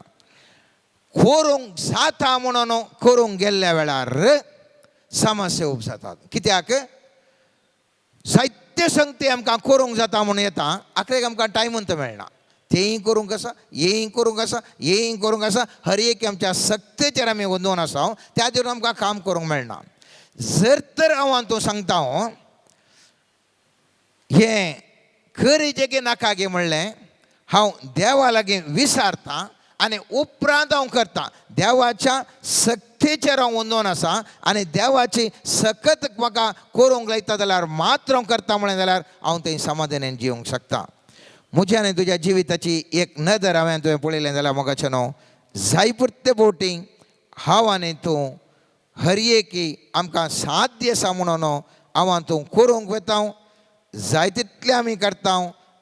E: करूंक जाता म्हणून करूंक गेल्ल्या वेळार समस्या उब जातात. कित्याक जायते संगती आमकां करूंक जाता म्हणून येता, आखरेक आमकां टायमून तो मेळना. तेंय करूंक आसा, हेंय करूंक आसा, हेंय करूंक आसा, हर एक आमच्या सक्तेचेर आमी गोंदोवन आसा, त्या खातीर आमकां काम करूंक मेळना. जर तर हांव तूं सांगता हांव हें करीचें की नाका गे म्हणलें हांव देवा लागीं विसारतां आनी उपरांत हांव करतां. देवाच्या सक्तेचेर हांव गोंदोवन आसा आनी देवाची सकत म्हाका करूंक लायता जाल्यार मात्र हांव करता म्हणलें जाल्यार हांव थंय समाधानान जिवंक शकता. म्हज्या आनी तुज्या जिविताची एक नदर हांवें तुवें पळयलें जाल्यार मोगाचें न्हू जाय पुरते बोटी हांव आनी तूं हर एकी आमकां साध्य आसा म्हणून हांव आनी तूं करूंक वता, जाय तितलें आमी करता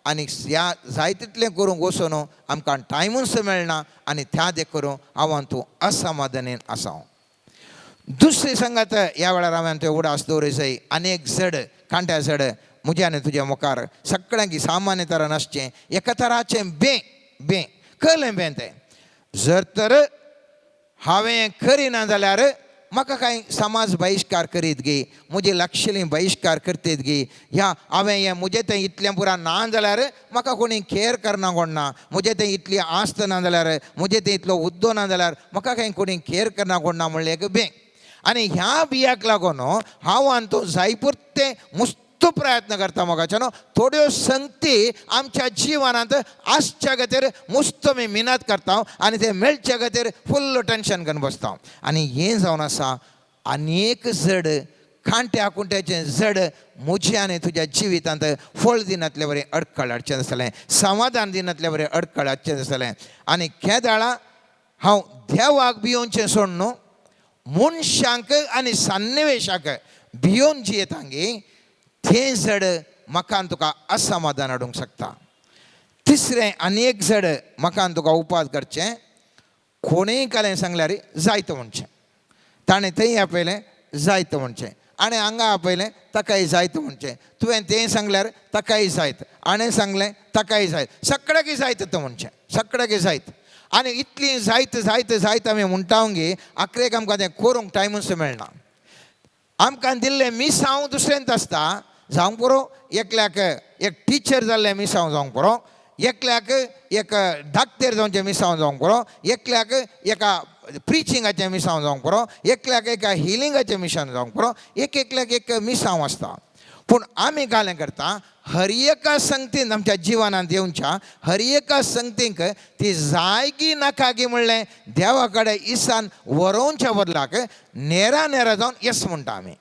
E: आनी ह्या जाय तितलें करूंक वचून आमकां टायमूच मेळना आनी त्या देखून हांव आनी तूं असमाधानीन आसा. दुसरी सांगात ह्या वेळार हांवें तुवें उडास दवरूं जाय. आनी एक झड कांट्या झड म्हज्या आनी तुज्या मुखार सगळ्यांक सामान्य तरान आसचें एका तराचें बें बें कळ्ळें बें तें जर तर हांवें करिना जाल्यार म्हाका कांय समाज बहिश्कार करीत गी, म्हजी लागशिल्लीं बहिश्कार करतीत गी, ह्या हांवें हें म्हजें तें इतलें पुरा ना जाल्यार म्हाका कोणी केअर करना कोण ना, म्हजें तें इतली आस्त ना जाल्यार, म्हजें तें इतलो हुद्दो ना जाल्यार म्हाका कांय कोणी केअर करना कोण ना म्हणलें एक बें. आनी ह्या बियाक लागून हांव आनी तूं जाय पुरतें मुस्त प्रयत्न करता मोगाचें न्हू. थोड्यो संगती आमच्या जिवनांत आसच्या खातीर मुस्त आमी मिनत करता आनी ते मेळच्या खातीर फुल्ल टेंशन घेवन बसता. आनी हें जावन आसा आनी एक झड कांट्या कुंट्याचें झड म्हज्या आनी तुज्या जिवितांत फळ दिनातले बरें अडखळ हाडचें आसतलें, समाधान दिनातले बरें अडखळ हाडचें आसतलें. आनी केदाळा हांव देवाक भियोवचें सोड न्हू, मनशांक आनी सन्निवेशाक भियोवन जियेता गे तें झड म्हाका आनी तुका असमाधान हाडूंक शकता. तिसरें आनी एक झड म्हाका आनी तुका उपास करचें, कोणेय कालें सांगल्यार जायत म्हणचें, ताणें थंय आपयलें जायत म्हणचें, आनी हांगा आपयलें ताकाय जायत म्हणचें, तुवें तें सांगल्यार ताकाय जायत, हाणें सांगलें ताकाय जायत, सगळ्याकय जायत तें म्हणचें, सगळ्याकय जायत. आनी इतलीं जायत जायत जायत आमी म्हणटा गे आखरेक आमकां तें करूंक टायमूच मेळना. आमकां दिल्लें मिसांव दुसऱ्यांत आसता जावंक पुरो, एकल्याक एक टिचर जाल्लें मिसांव जावंक पुरो, एकल्याक एक डाक्टर जावचें मिसांव जावंक पुरो, एकल्याक एका प्रिचिंगाचें मिसांव जावंक पुरो, एकल्याक एका हिलिंगाचें मिशन जावंक पुरो, एक एकल्याक एक मिसांव आसता. पूण आमी कालें करता हर एका संगतीन आमच्या जिवनांत येवच्या हर एका संगतीक ती जायगी नाका गी म्हणलें देवा कडेन इसान वरोवच्या बदलाक नेरा नेरा जावन येस म्हणटा आमी.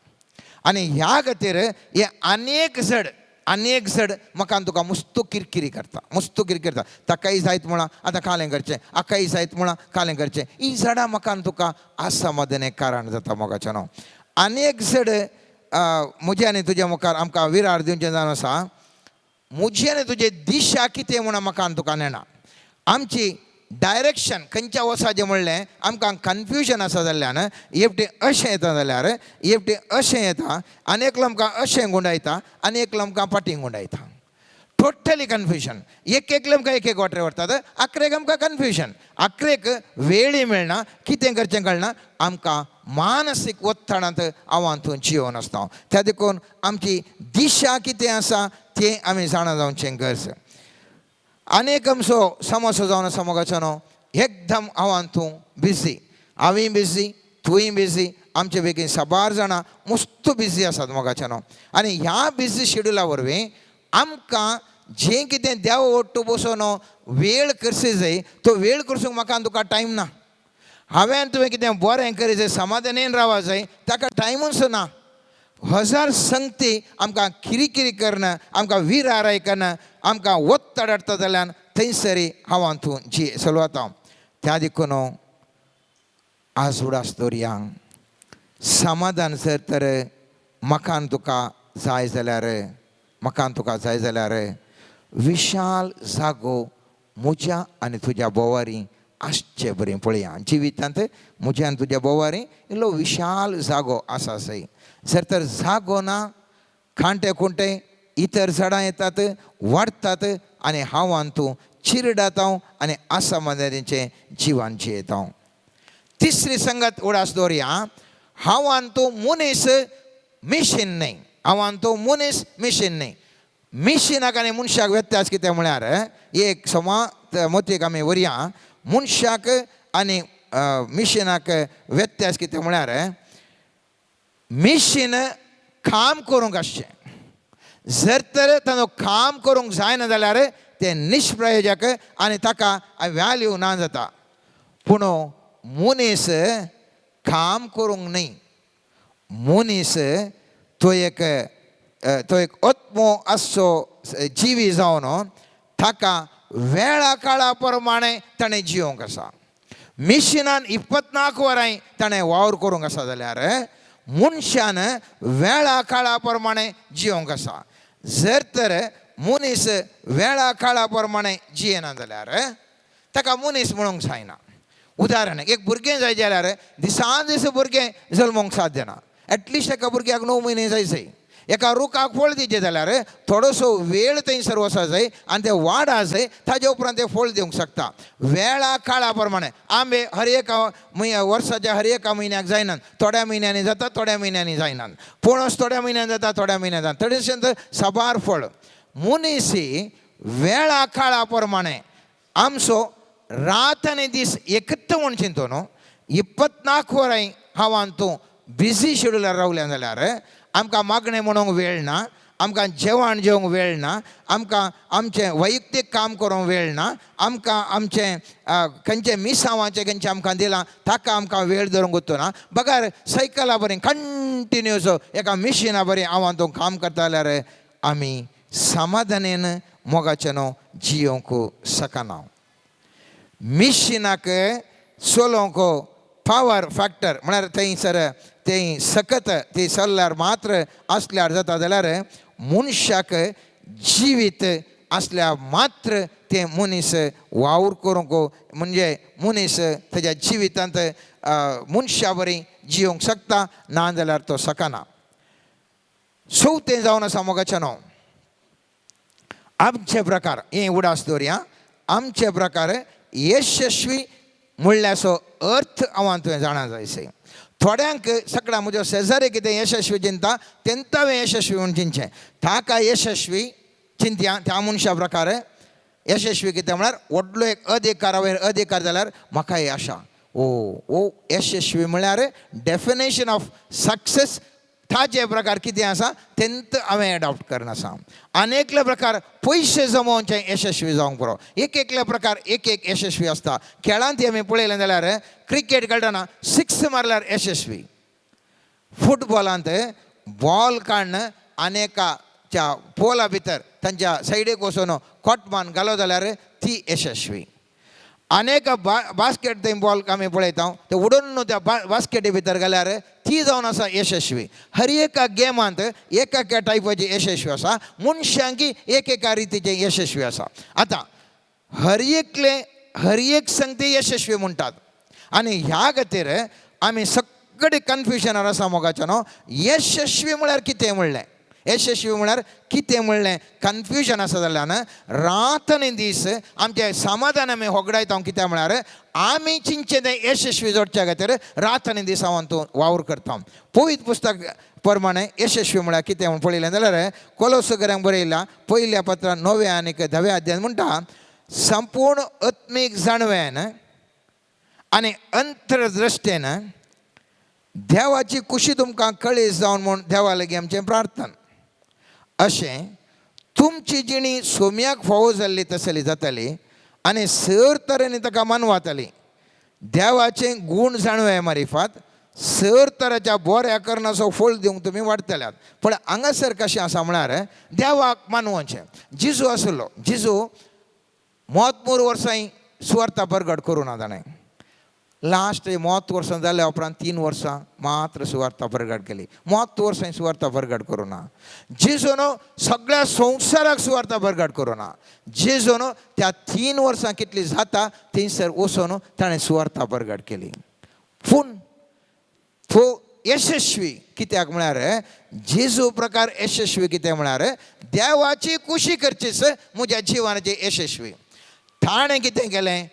E: आनी ह्या खातीर हे आनी एक झड आनी एक झड म्हाका तुका मुस्तू किरकिरी करता, मुस्तू किरकिरी करता. ताकाय जायत म्हळां आतां कालें करचें, हाकाय जायत म्हळां कालें करचें. ही झाडां म्हाका तुका असमाधान कारण जाता मोगाचें न्हू. आनी एक झड म्हज्या आनी तुज्या मुखार आमकां विरार दिवचें जावन आसा. म्हजी आनी तुजी दिशा कितें म्हूण म्हाका आनी तुका नेणा. आमची डायरेक्शन खंयच्या वसाचें म्हणलें आमकां कन्फ्युजन आसा जाल्ल्यान एकटी अशें येता जाल्यार एकटी अशें येता आनी एकलो आमकां अशें गुंडायता आनी एकलो आमकां फाटीं गुंडायता. Totally confusion. एक एकले आमकां एक एक वाटेर व्हरतात, आखरेक आमकां कन्फ्युजन, आखरेक वेळय मेळना, कितें करचें कळना, आमकां मानसीक ಒತ್ತಡಾंत हांव जियोन आसता. त्या देखून आमची दिशा कितें आसा तें आमी जाणा जावचें गरज. आनी एक आमचो समस्या जावन आसा मोगाचो न्हू, एकदम हांव तूं बिजी, हांवूय बिजी, तूंय बिजी, आमचे बेगीन साबार जाणां मस्त बिजी आसात मोगाचो न्हू. आनी ह्या बिजी शेड्युला वरवीं आमकां जें कितें देव ओट्टू बसून वेळ करशी जाय तो वेळ करसूंक म्हाका आनी तुका टायम ना. हांवें तुवें कितें बरें करी जाय, समाधानेन रावा जाय, ताका टायमूच ना. हजार संगती आमकां किरिकिरी करना, आमकां विराराय करना, आमकां ಒತ್ತಡ हाडटा जाल्यार थंयसरी हांव तूं जी चलवता. त्या देखून आज उडास दवरया. समाधान जर तर म्हाका आनी तुका जाय जाल्यार, म्हाका आनी तुका जाय जाल्यार विशाल जागो म्हज्या आनी तुज्या बोवारी आसचे बरें पळया. जिवितांत म्हज्या आनी तुज्या बोवारी इल्लो विशाल जागो आसा सय. जर तर जागो ना, कांटे खुंटे इतर झाडां येतात, वाडटात आनी हांव आनी तूं चिरडात आनी आसामाधानीचें जिवन जियेता. तिसरी संगत उडास दवरया. हांव आनी तूं मनीस मिशीन न्हय, हांव आनी तूं मनीस मिशीन न्हय. मिशिनाक आनी मनशाक व्यत्यास कितें म्हळ्यार एक समा मोतीक आमी व्हरया. मनशाक आनी मिशिनाक व्यत्यास कितें म्हळ्यार मिशीन काम करूंक आसचें, जर तर तांचो काम करूंक जायना जाल्यार तें निष्प्रयोजक आनी ताका व्हॅल्यू ना जाता. पूण मनीस काम करूंक न्हय, मनीस तो एक आत्मो आसचो जिवी जावन ताका वेळा काळा प्रमाणे ताणें जियोंक आसा. मिशिनान 24 वरां ताणें वावर करूंक आसा जाल्यार मनशान वेळा काळा प्रमाणे जियोंक आसा. जर तर मनीस वेळा काळा प्रमाणे जियेना जाल्यार ताका मनीस म्हणूंक जायना. उदाहरण, एक भुरगें जाय जाल्यार दिसान दीस भुरगें जल्मूंक साध्य ना. एटलिस्ट एका भुरग्याक 9 म्हयने जाय जाय. एका रुखाक फळ दिवचें जाल्यार थोडोसो वेळ थंयसर वचो जाय आनी ते वाडा जाय, ताजे उपरांत ते फळ दिवंक शकता. वेळा काळा प्रमाणे आंबे हर एका वर्साच्या हर एका म्हयन्याक जायनात, थोड्या म्हयन्यांनी जाता, थोड्या म्हयन्यांनी जायनात. पणस थोड्या म्हयन्यान जाता, थोड्या म्हयन्यान जाता. तशेंच साबार फळ. मनीस वेळा काळा प्रमाणे आमचो रात आनी दीस एकत्र म्हूण चिंतो न्हू. 24 वरां हांव आनी तूं बिजी शेड्युलार रावल्या जाल्यार आमकां मागणें म्हणूंक वेळ ना, आमकां जेवण जेवंक वेळ ना, आमकां आमचें वैयक्तीक काम करूंक वेळ ना, आमकां आमचें खंयचें मिसांवाचें खंयचें आमकां दिलां ताका आमकां वेळ धरूंक उरतो ना. बगर सायकला बरें कंटिन्यूस एका मिशिना बरें हांव आनी तूं काम करता जाल्यार आमी समाधानेन मोगाचें न्हू जियोंक शकना. मिशिनाक चलोवंक पावर फॅक्टर म्हळ्यार थंयसर तें सकत ती चल्ल्यार मात्र आसल्यार जाता जाल्यार मनशाक जिवीत आसल्यार मात्र तें मनीस वावर करूंक म्हणजे मनीस तेज्या जिवितांत मनशा बरी जियोंक शकता, ना जाल्यार तो शकना. चवथें जावन आसा मोगाचें न्हू आमचे प्रकार हें उडास दवरया. आमचे प्रकार यशस्वी म्हणल्याचो अर्थ हांव तुवें जाणा जायसे. थोड्यांक सगळ्या म्हज्या शेजारी कितें यशस्वी चिंता तेंता हांवें यशस्वी म्हूण चिंतचें, ताका यशस्वी चिंतया त्या मनशा प्रकार यशस्वी कितें म्हळ्यार व्हडलो एक अधिकारा वयर अधिकार जाल्यार म्हाका ही आशा. ओ ओ यशस्वी म्हळ्यार डेफिनेशन ऑफ सक्सेस ताजे प्रकार कितें आसा तेंत हांवें एडॉप्ट करून आसा. आनी एकले प्रकार पयशे जमोवचे यशस्वी जावंक पुरो. एक एकले प्रकार एक एक यशस्वी आसता. खेळांत आमी पळयलें जाल्यार क्रिकेट खेळटना 6 मारल्यार यशस्वी, फुटबॉलांत बॉल काडून आनी एकाच्या पोला भितर तांच्या सायडीक वचून कोटमान घालो जाल्यार ती यशस्वी. आनी एका बास्केट थंय बॉल आमी पळयता, ते उडोवन त्या बास्केटी भितर घाल्यार ती जावन आसा यशस्वी. हर एका गेमांत एका एका टायपाची यशस्वी आसा, मनशांकी एक एका रितीचे यशस्वी आसा. आतां हर एकले हर एक संगती यशस्वी म्हणटात आनी ह्या खातीर आमी सगळे कन्फ्युजनार आसा मोगाचो न्हू. यशस्वी म्हळ्यार कितें म्हणलें, यशस्वी म्हळ्यार कितें म्हणलें कन्फ्युजन आसा जाल्ल्यान रात आनी दीस आमचें समाधान आमी होगडायता. कित्याक म्हळ्यार आमी चिंतचें तें यशस्वी जोडच्या खातीर रात आनी दीस हांव तूं वावर करता. पवित्र पुस्तक प्रमाणे यशस्वी म्हळ्यार कितें म्हूण पळयलें जाल्यार कोलोसगऱ्यांक बरयला पयल्या पत्रान 9व्या आनी 10व्या अध्याय म्हणटा, संपूर्ण आत्मीक जाणव्यान आनी अंतर्दृश्टेन देवाची कुशी तुमकां कळीस जावन म्हूण देवा लागीं आमचें प्रार्थना, अशें तुमची जिणी सोम्याक फावो जाल्ली तसली जाताली आनी सर तरेन ताका मानवाताली. देवाचे गूण जाणवे मारिफात सर तराच्या बऱ्या करणाचो फळ दिवंक तुमी वाडटल्यात. पूण हांगासर कशें आसा म्हळ्यार देवाक मानवचें. जेजू आसलो, जेजू 33 वर्सां सुवार्ता परगट करूं ना ताणें. लास्ट 30 वर्सां जाल्या उपरांत 3 वर्सां मात्र सुवार्ता परगट केली. 30 वर्सां सुवार्ता परगट करूं ना. जेजून सगळ्या संवसाराक सुवार्ता परगट करूं ना. जेजून त्या 3 वर्सां कितली जाता थंयसर वचून ताणें सुवार्ता परगट केली. पूण तो यशस्वी कित्याक म्हळ्यार जेजू प्रकार यशस्वी कितें म्हळ्यार देवाची कुशी करचीच म्हज्या जिवनाची यशस्वी. ताणें कितें केलें,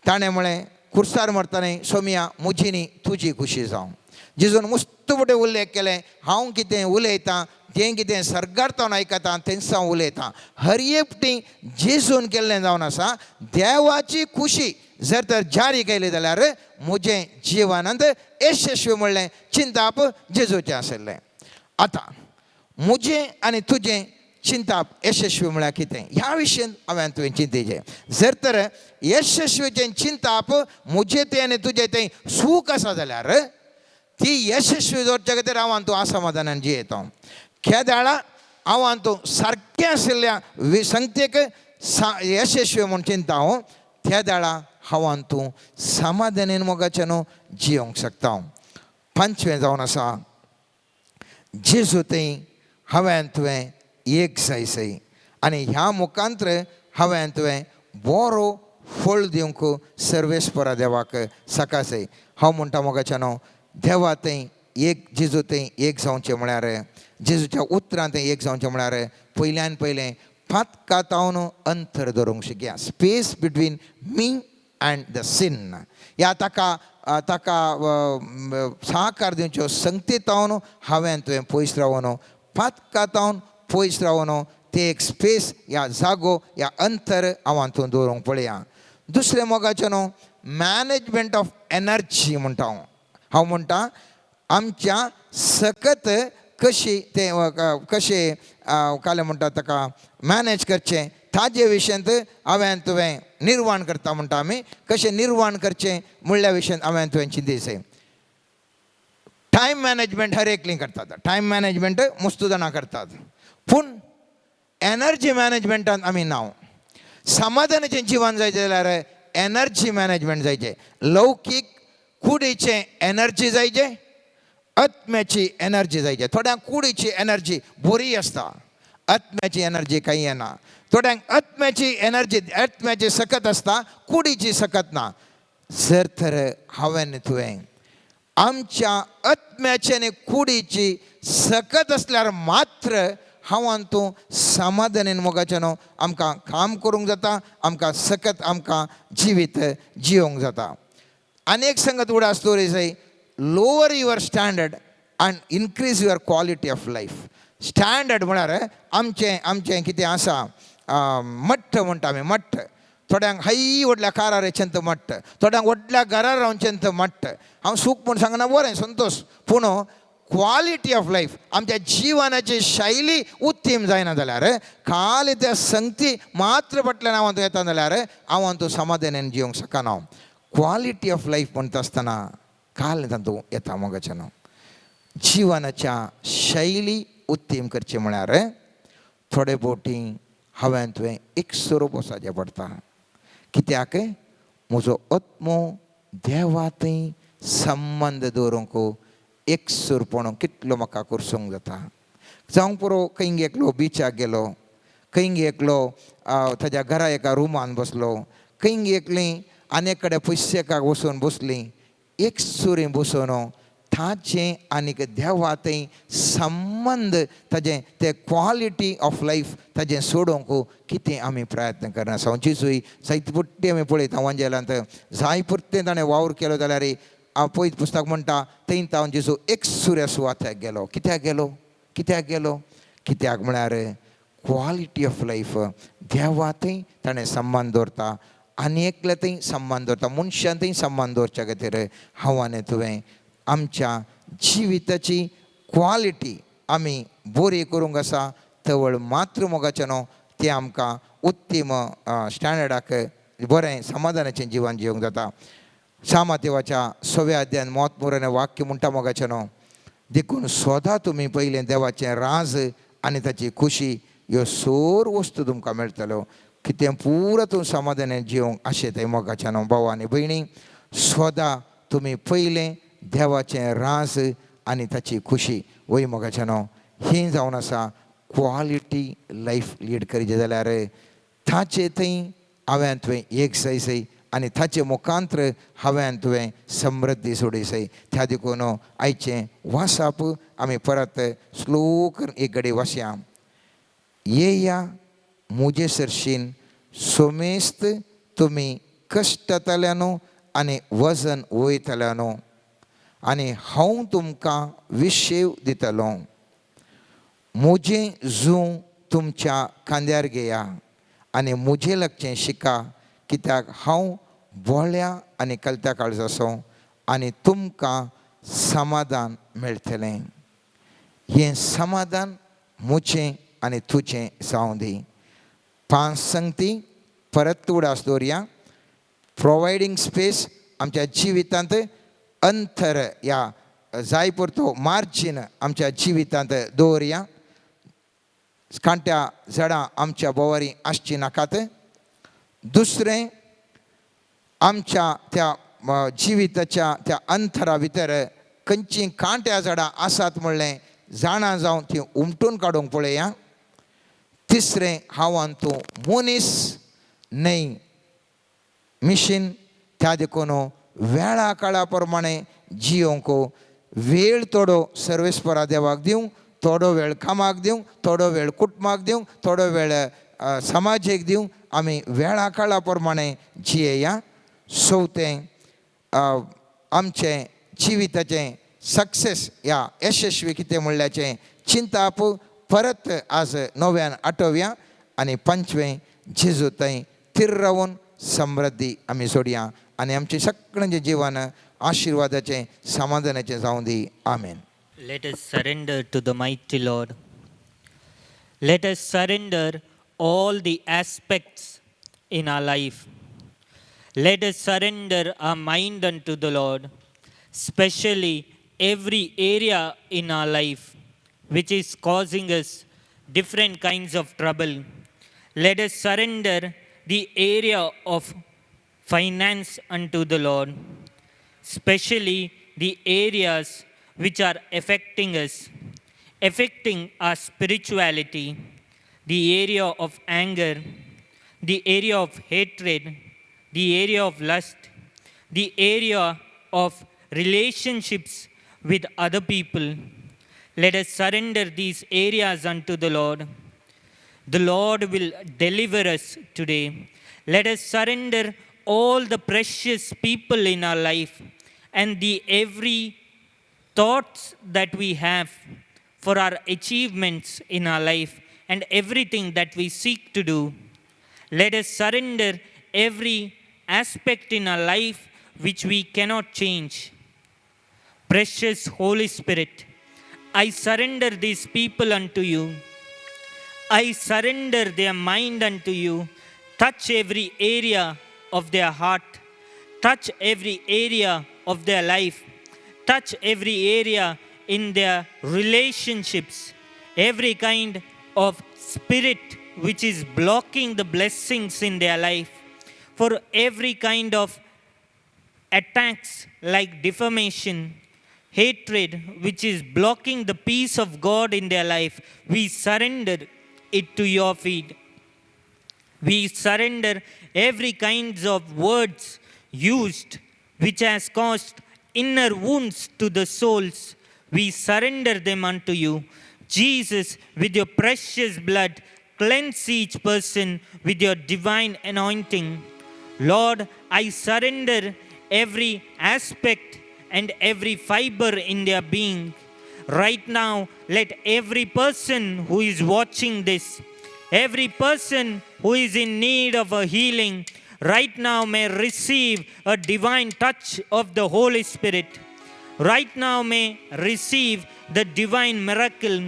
E: ताणें म्हळें कुर्सार मरतालें सोमिया म्हजी न्ही तुजी खुशी जावं. जेजून मुस्त फुडें उल्लेख केलें, हांव कितें उलयतां तें कितें सर्गार आयकता तेंच हांव उलयतां. हर एकटी जेजून केल्लें जावन आसा देवाची खुशी जर तर जारी केली जाल्यार म्हजें जिवनांत यशस्वी म्हणलें चिंताप जेजूचें आशिल्लें. आतां म्हजें आनी तुजें चिंताप यशस्वी म्हळ्यार कितें ह्या विशयान हांवें तुवें चिंतेचें. जर तर यशस्वीचें चिंताप म्हजें तें आनी तुजें तें सूख आसा जाल्यार ती यशस्वी दवरच्या खातीर हांव तूं असमाधानान जियेता. केदाळा हांव तूं सारकें आशिल्ल्या संगतेक यशस्वी म्हूण चिंता हांव त्या दाळा हांव तूं समाधानेन मोगाचें न्हू जियोंक शकता. 5वें जावन आसा जेजू थंय हांवें तुवें एक जाय सय आनी ह्या मुखांत्र हांवें तुवें बरो फळ दिवंक सर्वेस्परा देवाक सकासय. हांव म्हणटा मोगाचें न्हू देवा थंय एक जेजू थंय एक जावचें म्हळ्यार जेजूच्या उतरां थंय एक जावचें म्हळ्यार पयल्यान पयलें पातकातावन अंतर धरूंक शिकया. Space between me and the sin ह्या ताका ताका सहकार दिवच्यो संगतीतावन हांवें तुवें पयस रावन पातकातावन पयस रावन ते एक स्पेस ह्या जागो ह्या अंतर हांव हातूंत दवरूंक पळया. दुसरें मोगाचें न्हू मॅनेजमेंट ऑफ एनर्जी म्हणटा हांव. हांव म्हणटा आमच्या सकत कशी तें कशें कालें म्हणटा ताका मॅनेज करचें ताजे विशयांत हांवें तुवें निर्वाण करता म्हणटा आमी कशें निर्वाण करचें म्हणल्या विशयांत हांवें तुवें चिंतेचें. टायम मॅनेजमेंट हर एकलीं करतात, टायम मॅनेजमेंट मुस्तू जाणां करतात, पूण एनर्जी मॅनेजमेंटान आमी ना. समाधानाचें जिवन जाय जाल्यार एनर्जी मॅनेजमेंट जायचें. लौकीक कुडीचें एनर्जी जायचें, आत्म्याची एनर्जी जायचे. थोड्यांक कुडीची एनर्जी बरी आसता, आत्म्याची एनर्जी कांय येना. थोड्यांक आत्म्याची एनर्जी आत्म्याची सकत आसता, कुडीची सकत ना. जर तर हांवें तुवें आमच्या आत्म्याची आनी कुडीची सकत आसल्यार मात्र हांव तूं समाधानेन मोगाचें न्हू आमकां काम करूंक जाता, आमकां सकत आमकां जिवीत जियोंक जाता. आनी एक संगत उडास दवरी जाय, lower your standard and increase your quality of life. Standard म्हळ्यार आमचें आमचें कितें आसा मट्ट म्हणटा आमी मट्ट. थोड्यांक हाय व्हडल्या कारार चंत मट्ट, थोड्यांक व्हडल्या घरार रावचें मट्ट. हांव सूख म्हूण सांगना, बरें संतोश, पूण क्वॉलिटी ऑफ लायफ आमच्या जिवनाची शैली उत्तीम जायना जाल्यार खाली त्या संगती मात्र फाटल्यान हांव तूं येता जाल्यार हांव तूं समाधानान जिवंक शकना. क्वॉलिटी ऑफ लायफ म्हणटा आसतना काल तातूंत येता मोगाचें न्हू. जिवनाच्या शैली उत्तीम करचें म्हळ्यार थोडे फावटी हांवें तुवें एक स्वरूप वचपाचें पडटा. कित्याक म्हजो आत्मो देवा थंय संबंद दवरूंक एकसूरपण कितलो म्हाका करसूंक जाता. जावंक पुरो खंय एकलो बिचाक गेलो, खंय एकलो ताज्या घरा एका रुमान बसलो, खंय एकली आनी कडेन पयशेकाक वचून बसली, एकसुरी बसून ताचें आनीक देवा थंय संबंद ताजें ते क्वॉलिटी ऑफ लायफ ताजें सोडोवंक कितें आमी प्रयत्न करना. जेजूय जायते पुरतें आमी पळयता वांजेलांत जाय पुरतें ताणें वावर केलो जाल्यार हांव पळयत पुस्तक म्हणटा थंय तावन जेजू एकसुऱ्या सुवातेक गेलो. कित्याक गेलो? कित्याक गेलो? कित्याक म्हळ्यार क्वॉलिटी ऑफ लायफ देवा थंय ताणें संबंद दवरता आनी एकल्या थंय संबंद दवरता, मनशां थंय संबंद दवरच्या खातीर हांव आनी तुवें आमच्या जिविताची क्वॉलिटी आमी बरी करूंक आसा. तवळ मातृ मोगाचें न्हू तें आमकां उत्तीम स्टँडर्डाक बरें समाधानाचें जिवन जिवंक जाता. सामादेवाच्या सव्या अध्यान मोत वाक्य म्हणटा मोगाचें न्हू, देखून स्वता तुमी पयलें देवाचें राज आनी ताची खुशी ह्यो सोर वस्तू तुमकां मेळटल्यो. कितें पुरो तूं समाधानान जिवंक अशें तें मोगाचें न्हू. भाव आनी भयणी, स्वता तुमी पयलें देवाचें राज आनी ताची खुशी वय मोगाचें न्हू हें जावन आसा क्वॉलिटी लायफ लीड करीत जाल्यार ताचे थंय हांवें तुवें एक सय सय आनी ताचे मुखांत्र हांवें तुवें समृद्धी सोडी सय. त्या देखून आयचें वासाप आमी परत स्लो करून एक घडी वासया. येया म्हजे सरशीन सोमेस्त तुमी कश्टतल्यानो आनी वजन वयतल्यानो आनी हांव तुमकां विशेव दितलो. म्हजें जूं तुमच्या खांद्यार घेया आनी म्हजें लागचें शिका, कित्याक हांव बोळ्या आनी कलत्या काळजाचो आनी तुमकां समाधान मेळटलें. हें समाधान म्हजें आनी तुजें जावं दी. पांच संगती परत उडास दवरया. प्रोवायडींग स्पेस आमच्या जिवितांत अंतर ह्या जाय पुरतो मार्जीन आमच्या जिवितांत दवरया. कांट्या झाडां आमच्या भोंवारी आसची नाकात. दुसरें, आमच्या त्या जिविताच्या त्या अंतरा भितर खंयचीं कांट्या झाडां आसात म्हणलें जाणा जावन ती उमटून काडूंक पळया. तिसरें, हांव आनी तूं मनीस न्हय मिशीन, त्या देखून वेळा काळा प्रमाणे जियोंक वेळ थोडो सर्वेस्परा देवाक दिवंक, थोडो वेळ कामाक दिवंक, थोडो वेळ कुटुंबाक दिवंक, थोडो वेळ समाजेक दिवंक आमी वेळा काळा प्रमाणे जियेया. चवथें, आमचें जिविताचें सक्सेस ह्या यशस्वी कितें म्हणल्याचें चिंताप परत आज नव्यान आठोवया. आनी पंचवें, जेजू थंय थीर रावून समृद्धी आमी सोडया आनी आमचें सगळ्यांचें जीवन आशिर्वादाचें समाधानाचें जावं दी. आमेन.
F: Let us surrender to the mighty Lord. Let us surrender all the aspects in our life. Let us surrender our mind unto the Lord, especially every area in our life which is causing us different kinds of trouble. Let us surrender the area of finance unto the Lord, especially the areas which are affecting us, affecting our spirituality, the area of anger, the area of hatred, the area of lust, the area of relationships with other people. Let us surrender these areas unto the Lord. The Lord will deliver us today. Let us surrender all the precious people in our life and the every thoughts that we have for our achievements in our life and everything that we seek to do. Let us surrender every aspect in our life which we cannot change. Precious Holy Spirit, I surrender these people unto you. I surrender their mind unto you. Touch every area of their heart. Touch every area of their life. Touch every area in their relationships. Every kind of spirit which is blocking the blessings in their life. For every kind of attacks like defamation, hatred, which is blocking the peace of God in their life, we surrender it to your feet. We surrender every kinds of words used which has caused inner wounds to the souls. We surrender them unto you. Jesus, with your precious blood, cleanse each person with your divine anointing. Lord, I surrender every aspect and every fiber in their being. Right now, let every person who is watching this, every person who is in need of a healing, right now may receive a divine touch of the Holy Spirit. Right now may receive the divine miracle.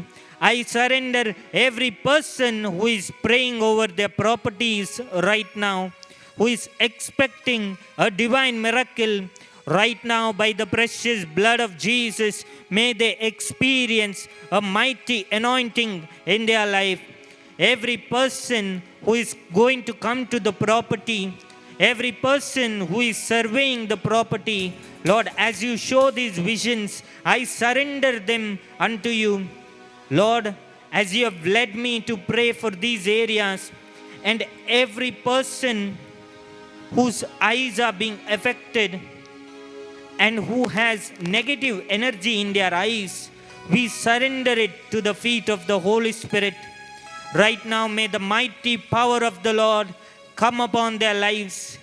F: I surrender every person who is praying over their properties right now, who is expecting a divine miracle right now. By the precious blood of Jesus, may they experience a mighty anointing in their life. Every person who is going to come to the property, every person who is surveying the property, Lord, as you show these visions, I surrender them unto you. Lord, as you have led me to pray for these areas, and every person whose eyes are being affected and who has negative energy in their eyes, we surrender it to the feet of the Holy Spirit. Right now, may the mighty power of the Lord come upon their lives.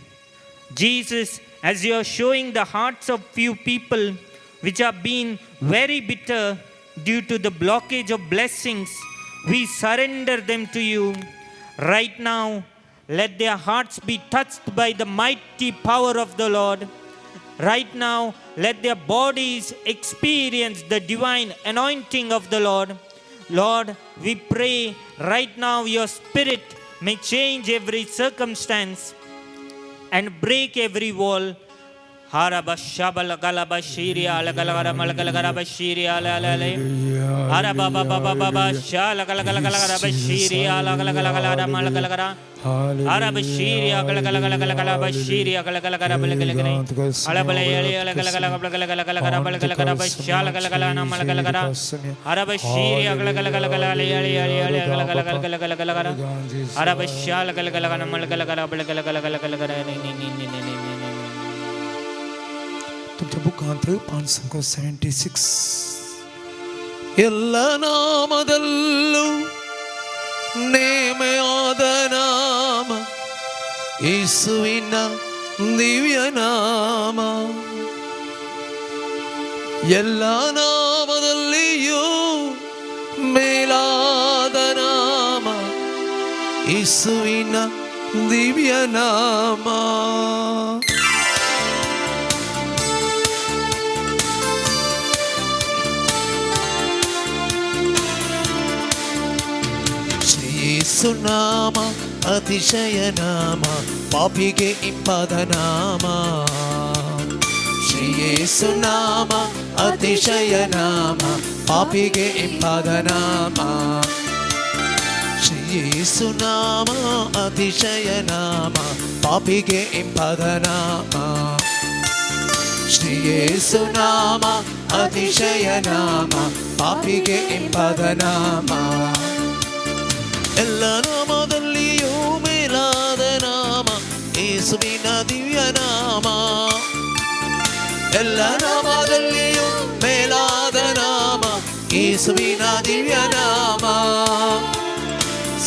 F: Jesus, as you are showing the hearts of few people which have been very bitter due to the blockage of blessings, we surrender them to you. Right now, let their hearts be touched by the mighty power of the Lord. Right now, let their bodies experience the divine anointing of the Lord. Lord, we pray right now your Spirit may change every circumstance and break every wall. Harabashabala galabashiria alagalagara malagalagara bashiria alalale. Harabababababa shalagalagalagara bashiria alagalagala malagalagara. Harabashiria galagalagala bashiria galagalagara balagalagara. Alabalaya alagalagala balagalagara bashalagala malagalagara. Harabashiria galagalagala alagalagala. Harabashalagala malagalagara balagalagala.
C: तुमच्या बुकांत 576. ಎಲ್ಲ ನಾಮದಲ್ಲೂ ನೇಮೆಯಾದ ನಾಮ ಯೇಸುವಿನ ದಿವ್ಯ ನಾಮ. ಎಲ್ಲ ನಾಮದಲ್ಲಿಯೂ ಮೇಲಾದ ನಾಮ ಯೇಸುವಿನ ದಿವ್ಯ ನಾಮ. ಶ್ರೀ ನಾಮ ಅತಿಶಯ ನಾಮ, ಪಾಪಿಗೆ ಇಂಪಾದ ನಾಮ. ಶ್ರೀ ನಾಮ ಅತಿಶಯ ನಾಮ, ಪಾಪಿಗೆ ಇಂಪಾದ ನಾಮ. ಶ್ರೀ ನಾಮ ಅತಿಶಯ ನಾಮ, ಪಾಪಿಗೆ ಇಂಪಾದ ನಾಮ. ಶ್ರೀ ನಾಮ ಅತಿಶಯ ನಾಮ, ಪಾಪಿಗೆ ಇಂಪಾದ ನಾಮ. ಎಲ್ಲ ನಾಮದಲ್ಲಿಯೂ ಮೇಲಾದ ನಾಮ ಯೇಸುವಿನ ದಿವ್ಯ ನಾಮ. ಎಲ್ಲ ನಾಮದಲ್ಲಿಯೂ ಮೇಲಾದ ನಾಮ ಯೇಸುವಿನ ದಿವ್ಯ ನಾಮ.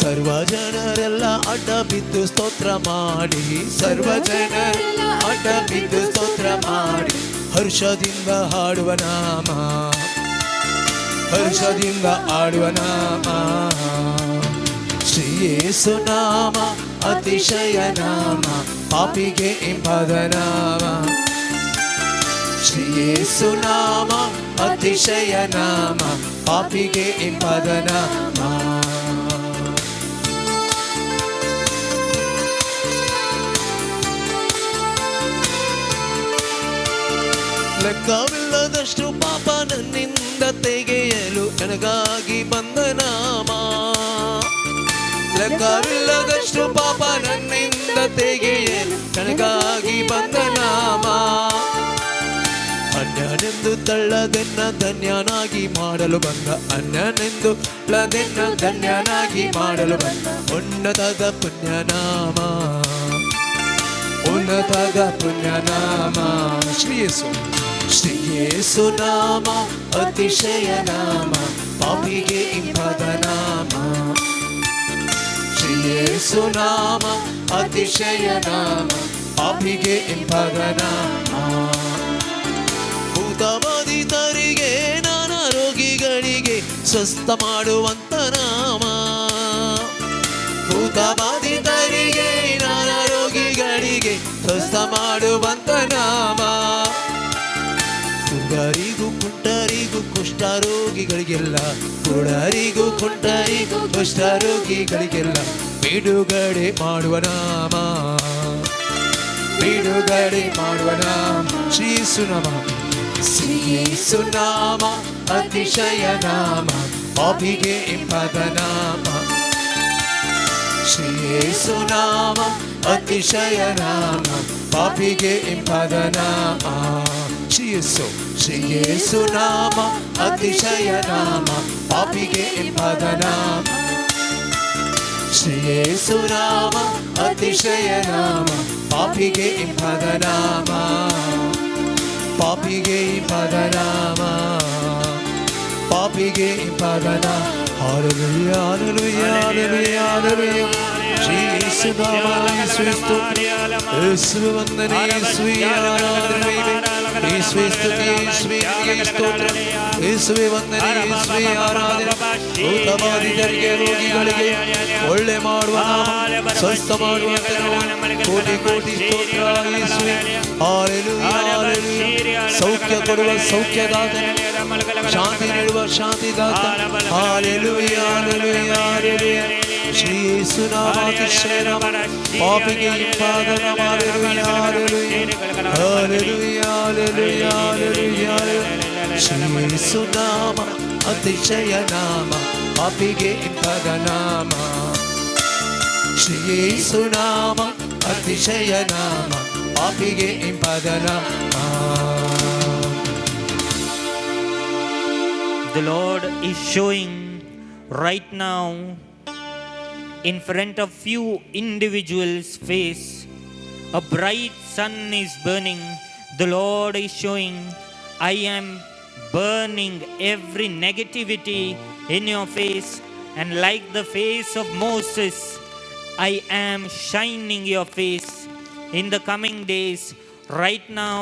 C: ಸರ್ವ ಜನರೆಲ್ಲ ಅಡ್ಡ ಬಿದ್ದು ಸ್ತೋತ್ರ ಮಾಡಿ, ಸರ್ವ ಜನರೆಲ್ಲ ಅಡ್ಡ ಬಿದ್ದು ಸ್ತೋತ್ರ ಮಾಡಿ, ಹರ್ಷದಿಂದ ಹಾಡುವ ನಾಮ, ಹರ್ಷದಿಂದ ಹಾಡುವ ನಾಮ. ಶ್ರೀ ಯೇಸು ನಾಮ ಅತಿಶಯ ನಾಮ, ಪಾಪಿಗೆ ಇಂಪಾದ ನಾಮ. ಶ್ರೀ ಯೇಸು ನಾಮ ಅತಿಶಯ ನಾಮ, ಪಾಪಿಗೆ ಇಂಪಾದ ನಾಮ. ಲೆಕ್ಕವಿಲ್ಲದಷ್ಟು ಪಾಪ ನನ್ನಿಂದ ತೆಗೆಯಲು ನನಗಾಗಿ ಬಂದ ನಾಮ. ಲೆಕ್ಕವಿಲ್ಲದಷ್ಟು ಪಾಪ ನನ್ನಿಂದ ತೆಗೆಯಲು ನನಗಾಗಿ ಬಂದ ನಾಮ. ಅನ್ಯನೆಂದು ತಳ್ಳದೆನ್ನ ಧನ್ಯನಾಗಿ ಮಾಡಲು ಬಂದ, ಅನ್ಯನೆಂದು ತಳ್ಳದೆನ್ನ ಧನ್ಯನಾಗಿ ಮಾಡಲು ಬಂದ ಉನ್ನತದ ಪುಣ್ಯನಾಮ, ಉನ್ನತದ ಪುಣ್ಯನಾಮ. ಶ್ರೀ ಯೇಸು, ಶ್ರೀ ಯೇಸು ನಾಮ ಅತಿಶಯ ನಾಮ, ಪಾಪಿಗೆ ಇಂಪಾದ ನಾಮ. ಶ್ರೀ ಯೇಸು ನಾಮ ಅತಿಶಯ ನಾಮ, ಪಾಪಿಗೆ ಇಂಪಾದ ನಾಮ. ಭೂತಬಾಧಿತರಿಗೆ ನಾನಾ ರೋಗಿಗಳಿಗೆ ಸ್ವಸ್ಥ ಮಾಡುವಂತ ನಾಮ. ಭೂತಬಾಧಿತರಿಗೆ ನಾನಾ ರೋಗಿಗಳಿಗೆ ಸ್ವಸ್ಥ ಮಾಡುವಂತ ನಾಮ. ಕುರುಡರಿಗೂ ಕುಂಟರಿಗೂ ಕುಷ್ಠರೋಗಿಗಳಿಗೆಲ್ಲ, ಕುರುಡರಿಗೂ ಕುಂಟರಿಗೂ ಕುಷ್ಠರೋಗಿಗಳಿಗೆಲ್ಲ ಬಿಡುಗಡೆ ಮಾಡುವ ನಾಮ, ಬಿಡುಗಡೆ ಮಾಡುವ ನಾಮ. ಶ್ರೀ ಯೇಸು ನಾಮ, ಶ್ರೀ ಯೇಸು ನಾಮ ಅತಿಶಯ ನಾಮ, ಪಾಪಿಗೆ ಇಂಪಾದ ನಾಮ. ಶ್ರೀ ಯೇಸು ನಾಮ ಅತಿಶಯ ನಾಮ, ಪಾಪಿಗೆ ಇಂಪಾದ ನಾಮ. ಶ್ರೀ ಯೇಸು, ಶ್ರೀ ಯೇಸು ನಾಮ ಅತಿಶಯ ನಾಮ, ಪಾಪಿಗೆ ಇಂಪಾದ ನಾಮ. ಶ್ರೀ ಯೇಸು ನಾಮ ಅತಿಶಯ ನಾಮ, ಪಾಪಿಗೆ ಇಂಪಾದ ನಾಮ, ಪಾಪಿಗೆ ಇಂಪಾದ ನಾಮ, ಪಾಪಿಗೆ ಇಂಪಾದ ನಾಮ. Hallelujah, hallelujah, hallelujah, hallelujah. Shri Yesu ನಾಮ, ಯೇಸುವೆ ಸ್ತೋತ್ರ, ಯೇಸುವೆ ವಂದನೆ, ಯೇಸುವೆ ಆರಾಧನೆ, ಯೇಸುವೆ ಸ್ತುತಿ, ಯೇಸುವೆ ನಿನಗೆ ಸ್ತೋತ್ರ, ಯೇಸುವೆ ವಂದನೆ, ಯೇಸುವೆ ಆರಾಧನೆ. ಭೂತಬಾಧಿತರಿಗೆ ರೋಗಿಗಳಿಗೆ ಒಳ್ಳೆ ಮಾಡುವ ನಾಮ, ಸ್ವಸ್ಥ ಮಾಡುವ ನಾಮ. ಕೋಟಿ ಕೋಟಿ ಸ್ತೋತ್ರ ಯೇಸುವೆ. Hallelujah, hallelujah. ಸೌಖ್ಯ ಕೊಡುವ ಸೌಖ್ಯದಾತ, ಶಾಂತಿ ನೀಡುವ ಶಾಂತಿದಾತ. Hallelujah, hallelujah, hallelujah. Shri Yesu ನಾಮ ಅತಿಶಯ ನಾಮ, ಪಾಪಿಗೆ ಇಂಪಾದ ನಾಮ. Hallelujah, hallelujah, hallelujah, hallelujah, hallelujah. Shri Yesu ನಾಮ ಅತಿಶಯ ನಾಮ, ಪಾಪಿಗೆ ಇಂಪಾದ ನಾಮ. ಶ್ರೀ ಯೇಸು ನಾಮ ಅತಿಶಯ ನಾಮ, ಪಾಪಿಗೆ ಇಂಪಾದ ನಾಮ.
F: The Lord is showing right now in front of few individuals' face a bright sun is burning. The Lord is showing, I am burning every negativity in your face, and like the face of Moses, I am shining your face in the coming days. Right now,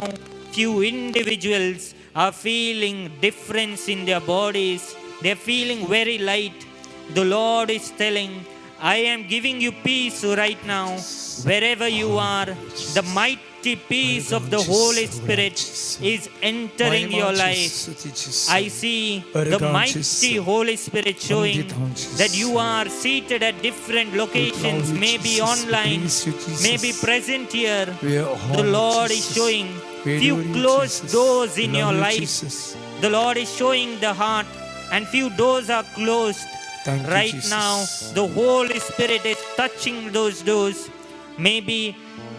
F: few individuals are feeling difference in their bodies. They're feeling very light. The Lord is telling, I am giving you peace right now. Wherever you are, the mighty peace of the Holy Spirit is entering your life. I see the mighty Holy Spirit showing that you are seated at different locations, maybe online, maybe present here. The Lord is showing few closed doors in your life. The Lord is showing the heart, and few doors are closed.
C: Thank you,
F: Right
C: Jesus.
F: Now, the Holy Spirit is touching those doors. Maybe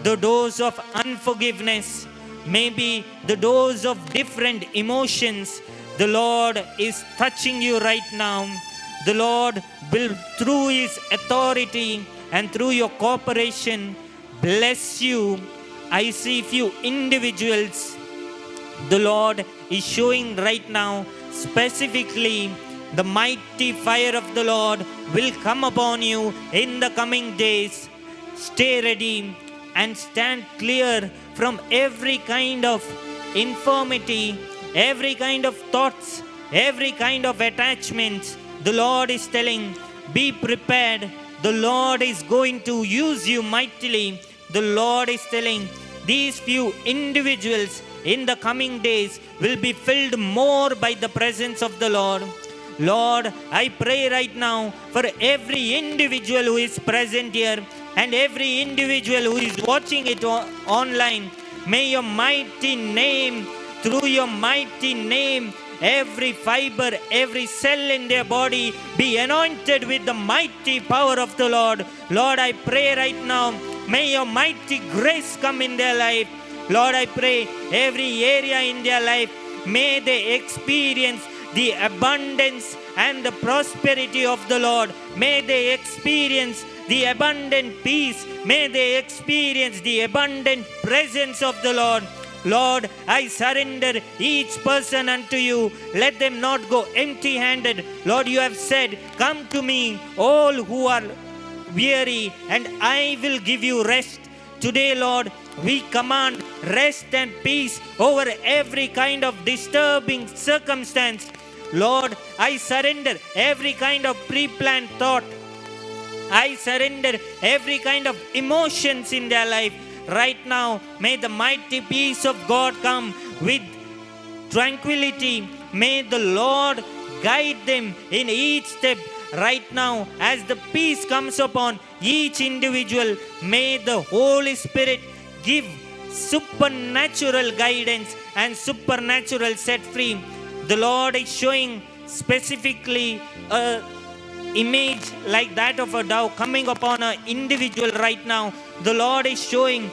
F: the doors of unforgiveness, maybe the doors of different emotions. The Lord is touching you right now. The Lord will, through His authority and through your cooperation, bless you. I see few individuals the Lord is showing right now, specifically, the mighty fire of the Lord will come upon you in the coming days. Stay ready and stand clear from every kind of infirmity, every kind of thoughts, every kind of attachments. The Lord is telling, be prepared. The Lord is going to use you mightily. The Lord is telling, these few individuals in the coming days will be filled more by the presence of the Lord. Lord, I pray right now for every individual who is present here and every individual who is watching it online. May your mighty name, through your mighty name, every fiber, every cell in their body be anointed with the mighty power of the Lord. Lord, I pray right now, may your mighty grace come in their life. Lord, I pray every area in their life May they experience the abundance and the prosperity of the Lord. May they experience the abundant peace. May they experience the abundant presence of the Lord. Lord, I surrender each person unto you. Let them not go empty handed. Lord, you have said, "Come to me, all who are weary, and I will give you rest." Today, Lord, we command rest and peace over every kind of disturbing circumstance. Lord, I surrender every kind of pre planned thought. I surrender every kind of emotions in their life. Right now, may the mighty peace of God come with tranquility. May the Lord guide them in each step. Right now, as the peace comes upon each individual, may the Holy Spirit give supernatural guidance and supernatural set free. The Lord is showing specifically a image like that of a dove coming upon an individual right now. The Lord is showing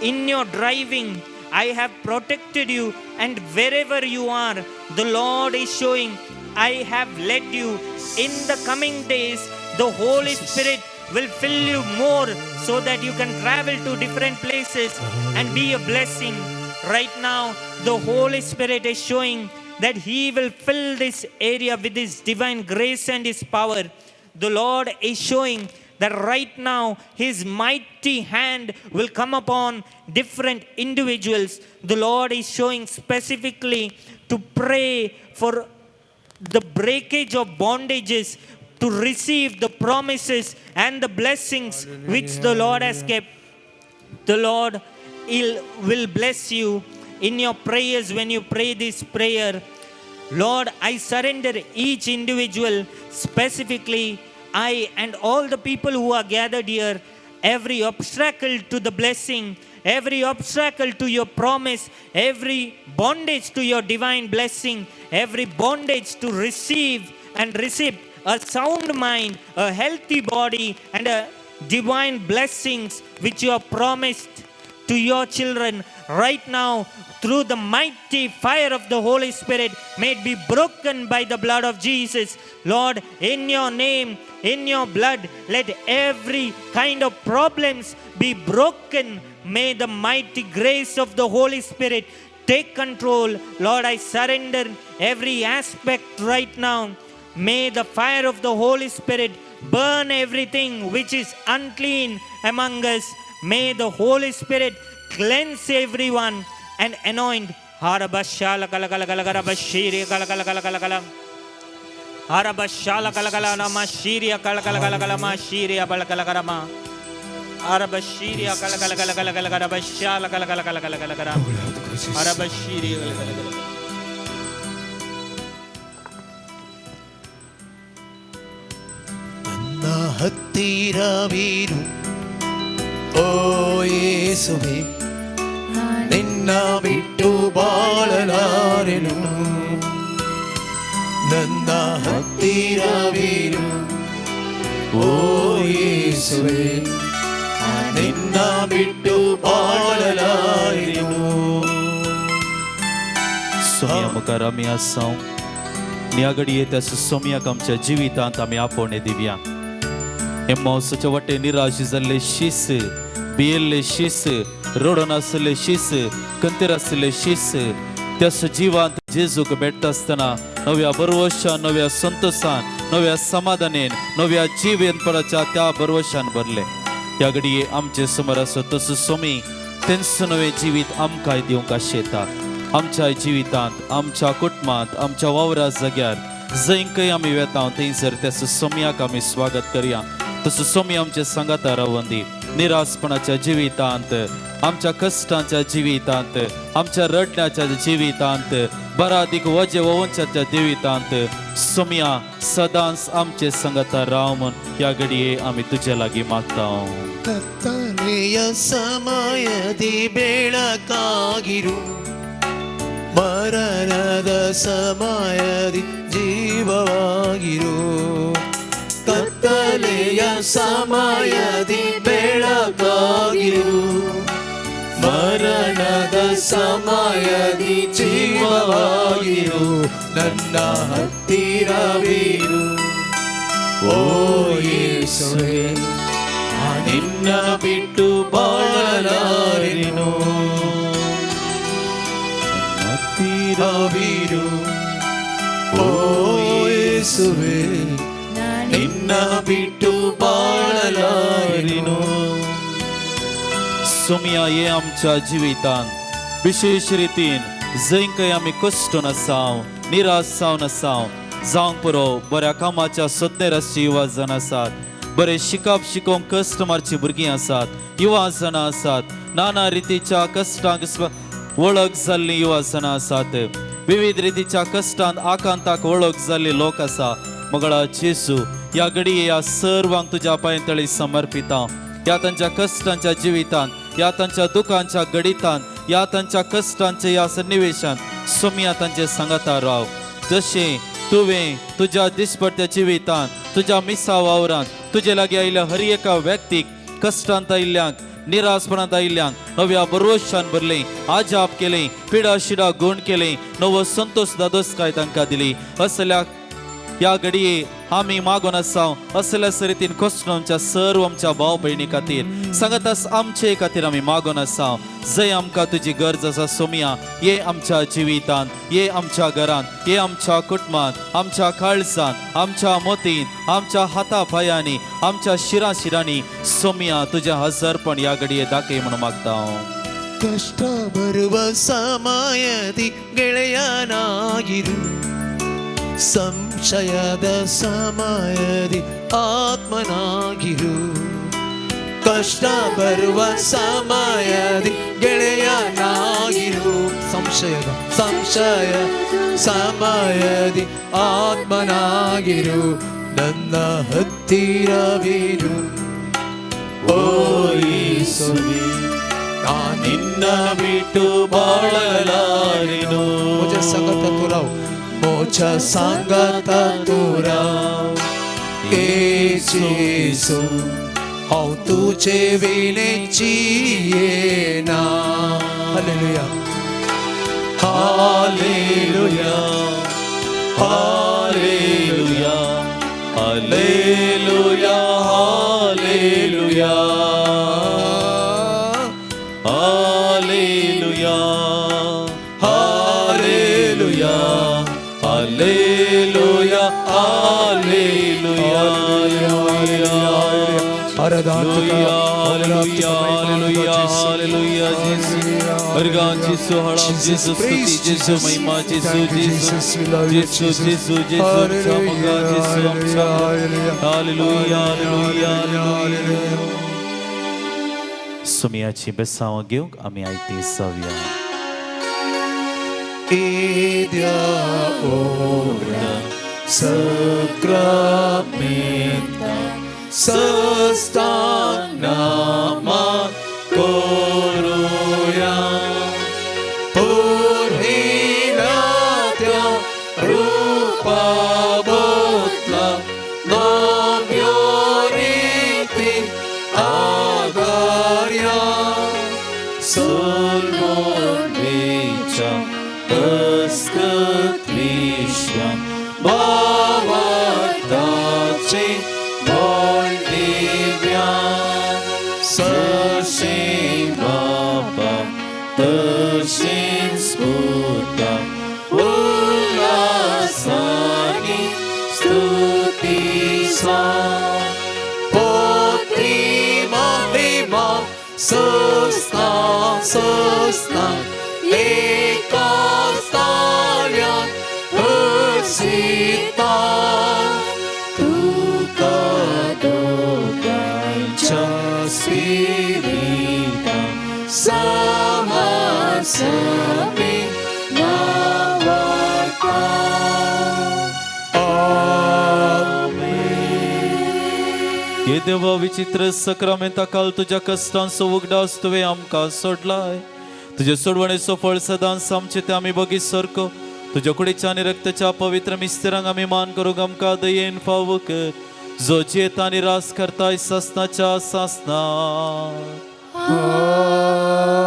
F: in your driving, I have protected you, and wherever you are, the Lord is showing, I have led you. In the coming days, the Holy Spirit will fill you more so that you can travel to different places and be a blessing. Right now, the Holy Spirit is showing that He will fill this area with His divine grace and His power. The Lord is showing that right now His mighty hand will come upon different individuals. The Lord is showing specifically to pray for the breakage of bondages, to receive the promises and the blessings which the Lord has kept. The Lord will bless you in your prayers when you pray this prayer. Lord, I surrender each individual, specifically I and all the people who are gathered here, every obstacle to the blessing, every obstacle to your promise, every bondage to your divine blessing, every bondage to receive and receive a sound mind, a healthy body, and a divine blessings which you have promised to your children right now through the mighty fire of the Holy Spirit. May it be broken by the blood of Jesus. Lord, in your name, in your blood, let every kind of problems be broken. May the mighty grace of the Holy Spirit take control. Lord, I surrender every aspect right now. May the fire of the Holy Spirit burn everything which is unclean among us. May the Holy Spirit cleanse everyone and anoint. Harabashala kala kala kala kala bashiri kala kala kala kala kala. Harabashala kala kala nama shiriya kala kala kala kala ma shiriya bala kala kala ma. Harabashiriya kala kala kala kala kala kala bashala kala kala kala kala kala kala. Harabashiriya kala kala kala.
C: ನನ್ನ ಹತ್ತಿರವಿರು ಓ ಯೇಸುವೆ, ನಿನ್ನ ಬಿಟ್ಟು ಬಾಳಲಾರೆನು. ನನ್ನ ಹತ್ತಿರವಿರು ಓ ಯೇಸುವೆ, ನಿನ್ನ ಬಿಟ್ಟು ಬಾಳಲಾರೆನು.
D: सोमया मुखार आमी आसा आनी ह्या घडये त्या सोमयाक आमच्या जिवितांत आमी आपोवणें दिवया. हे मावसाच्या वाटे निराश जाल्ले शीस, भियेल्ले शीस, रडून आशिल्ले शीस, कंतेर आशिल्ले शीस, त्या जिवांत जेजूक भेटता आसतना नव्या बरवशान, नव्या संतोशान, नव्या समाधानेन, नव्या जिवेनपणाच्या त्या बरवशान भरले. ह्या घडये आमचे समोर आसा तसो सोमी तेंच नवें जिवीत आमकांय दिवंक आशेता. आमच्या जिवितांत, आमच्या कुटुंबांत, आमच्या वावरा जाग्यार जंय खंय आमी वेता थंयसर त्या सोमयाक आमी स्वागत करया. तसो सोमी आमच्या सांगाता रावंदी. निराशपणाच्या जिवितांत, आमच्या कश्टांच्या जिवितांत, आमच्या रडण्याच्या जिवितांत, बरादीक वजे ववंच्याच्या जिवितांत सोमया सदांच आमचे सांगाता राव म्हूण ह्या घडये आमी तुजे लागीं मागता.
C: ಕತ್ತಲೆಯ ಸಮಯದಿ ಬೆಳಕಾಗಿರು, ಮರಣದ ಸಮಯದಿ ಜೀವವಾಗಿರು. ಕತ್ತಲೆಯ ಸಮಯದಿ ಬೆಳಕಾಗಿರು, ಮರಣದ ಸಮಯದಿ ಜೀವವಾಗಿರು, ನನ್ನ ಹತ್ತಿರವಿರು. ಓ ಯೇಸುವೆ, ನಿನ್ನ ಬಿಟ್ಟು ಬಾಳಲಾರೆನು. ಹತ್ತಿರವಿರು, ಓ ಯೇಸುವೆ, ನಿನ್ನ ಬಿಟ್ಟು ಬಾಳಲಾರೆನು.
D: सोमया ये आमच्या जिवितान विशेष रितीन जंय खंय आमी कश्टून आसाव, निराश जावन आसाव, जावंक पुरो बऱ्या कामाच्या सोदनेर आसची युवा जाण आसात, बरें शिकप शिकोवंक कश्ट मारची भुरगीं आसात, युवा जाणां आसात, नाना रितीच्या कश्टांक वळख जाल्लीं युवा जाणां आसात, विविध रितीच्या कश्टांत आकांताक वळख जाल्ली लोक आसा. मगळा जेसू, ह्या घडये ह्या सर्वांक तुज्या पांय तळी समर्पिता. ह्या तांच्या कश्टांच्या जिवितान, ह्या तांच्या दुखांच्या गडितान, ह्या तांच्या कश्टांच्या ह्या सन्निवेशान सोमया तांचे सांगाता राव. जशें तुवें तुज्या दिसपट्ट्या जिवितान, तुज्या मिसा वावरान तुजे लागीं आयिल्ल्या हर एका व्यक्तीक, कश्टांत आयिल्ल्यांक, निराशपणांत आयिल्ल्यांक नव्या भरवशान भरलें, आजाप केलें, पिडा शिडा गुण केलें, नवो संतोश दादोसकाय तांकां दिली, असल्या ह्या घडये आमी मागून आसाव. असल्या सरितीन कश्ट आमच्या सर्व आमच्या भाव भयणी खातीर सांगतास, आमचे खातीर आमी मागून आसाव. जंय आमकां तुजी गरज आसा सोमया, ये आमच्या जिवितान, ये आमच्या घरान, ये आमच्या कुटुंबान, आमच्या काळजान, आमच्या मोतीन, आमच्या हाता पायांनी, आमच्या शिरा शिरांनी सोमया तुजें हजरपण ह्या घडये दाखय म्हणून मागता हांव.
C: ಕಷ್ಟ ಬರುವ ಸಮಯದಿ ಗೆಳೆಯನಾಗಿರು, ಸಂಶಯದ ಸಮಯದಿ ಆತ್ಮನಾಗಿರು. ಕಷ್ಟ ಬರುವ ಸಮಯದಿ ಗೆಳೆಯನಾಗಿರು, ಸಂಶಯದ ಸಂಶಯ ಸಮಯದಿ ಆತ್ಮನಾಗಿರು, ನನ್ನ ಹತ್ತಿರವಿರು. ಓ ಯೇಸುವೆ, ನಾ ನಿನ್ನ
D: ಬಿಟ್ಟು ಬಾಳಲಾರೆನು.
C: म्हज्या सांगाता तूं राव, म्हज्या सांगाता तूं राव. ए जेसू, हांव तुजे विणे जियेना. Hallelujah,
D: hallelujah, hallelujah, hallelujah, hallelujah, hallelujah, hallelujah, hallelujah, hallelujah.
C: ಆರಾಧನಾ.
D: Hallelujah, hallelujah, Jesu, Jesu, ಸ್ತುತಿ ಜೇಸು, ಮಹಿಮಾ ಜೇಸು, ಜೇಸು, ಜೇಸು, ಜೇಸು, ಜೇಸು, ಕ್ಷಮಗ ಜೇಸು. Hallelujah, hallelujah, hallelujah. सुमियाची बेसांव घेवंक आमी आयती जावया.
C: येद्या ओरा सक्रामेंता सस्तानामा करूया, पुरहिलात्या रूपा बदला नव्यो रीती आगार्या.
D: सोलमोनेच्या अस्कत्विश्वा भावार्थाचे बोल दिव्या, सशें बापा तशें स्फुता उल्हासानी स्तुती सा.
C: पोत्री महिमा सस्ना सस्ना एका स्थान्यात हर्षिता,
D: तुका दोगांच्या स्पिरिता समासमे नावार्ता. हे देवा, विचित्र सक्रामेंता काल तुज्या कश्टांचो उगडास तुवें आमकां सोडलाय. तुजे सोडवणेचो फळ सदांच आमचे ते आमी बगीत सारको तुज्या कुडीच्या आनी रक्ताच्या पवित्र मिस्तेरांक आमी मान करूंक आमकां दयेन फावो कर, जो जियेता आनी रास करताय सासनाच्या सासना.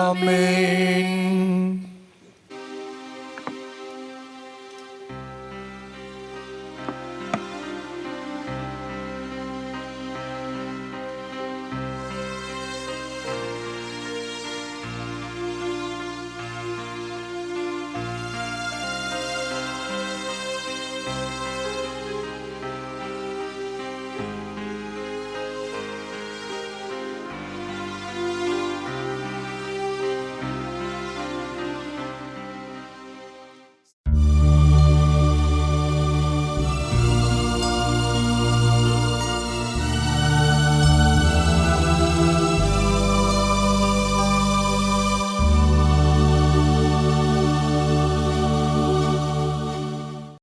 C: आमेन.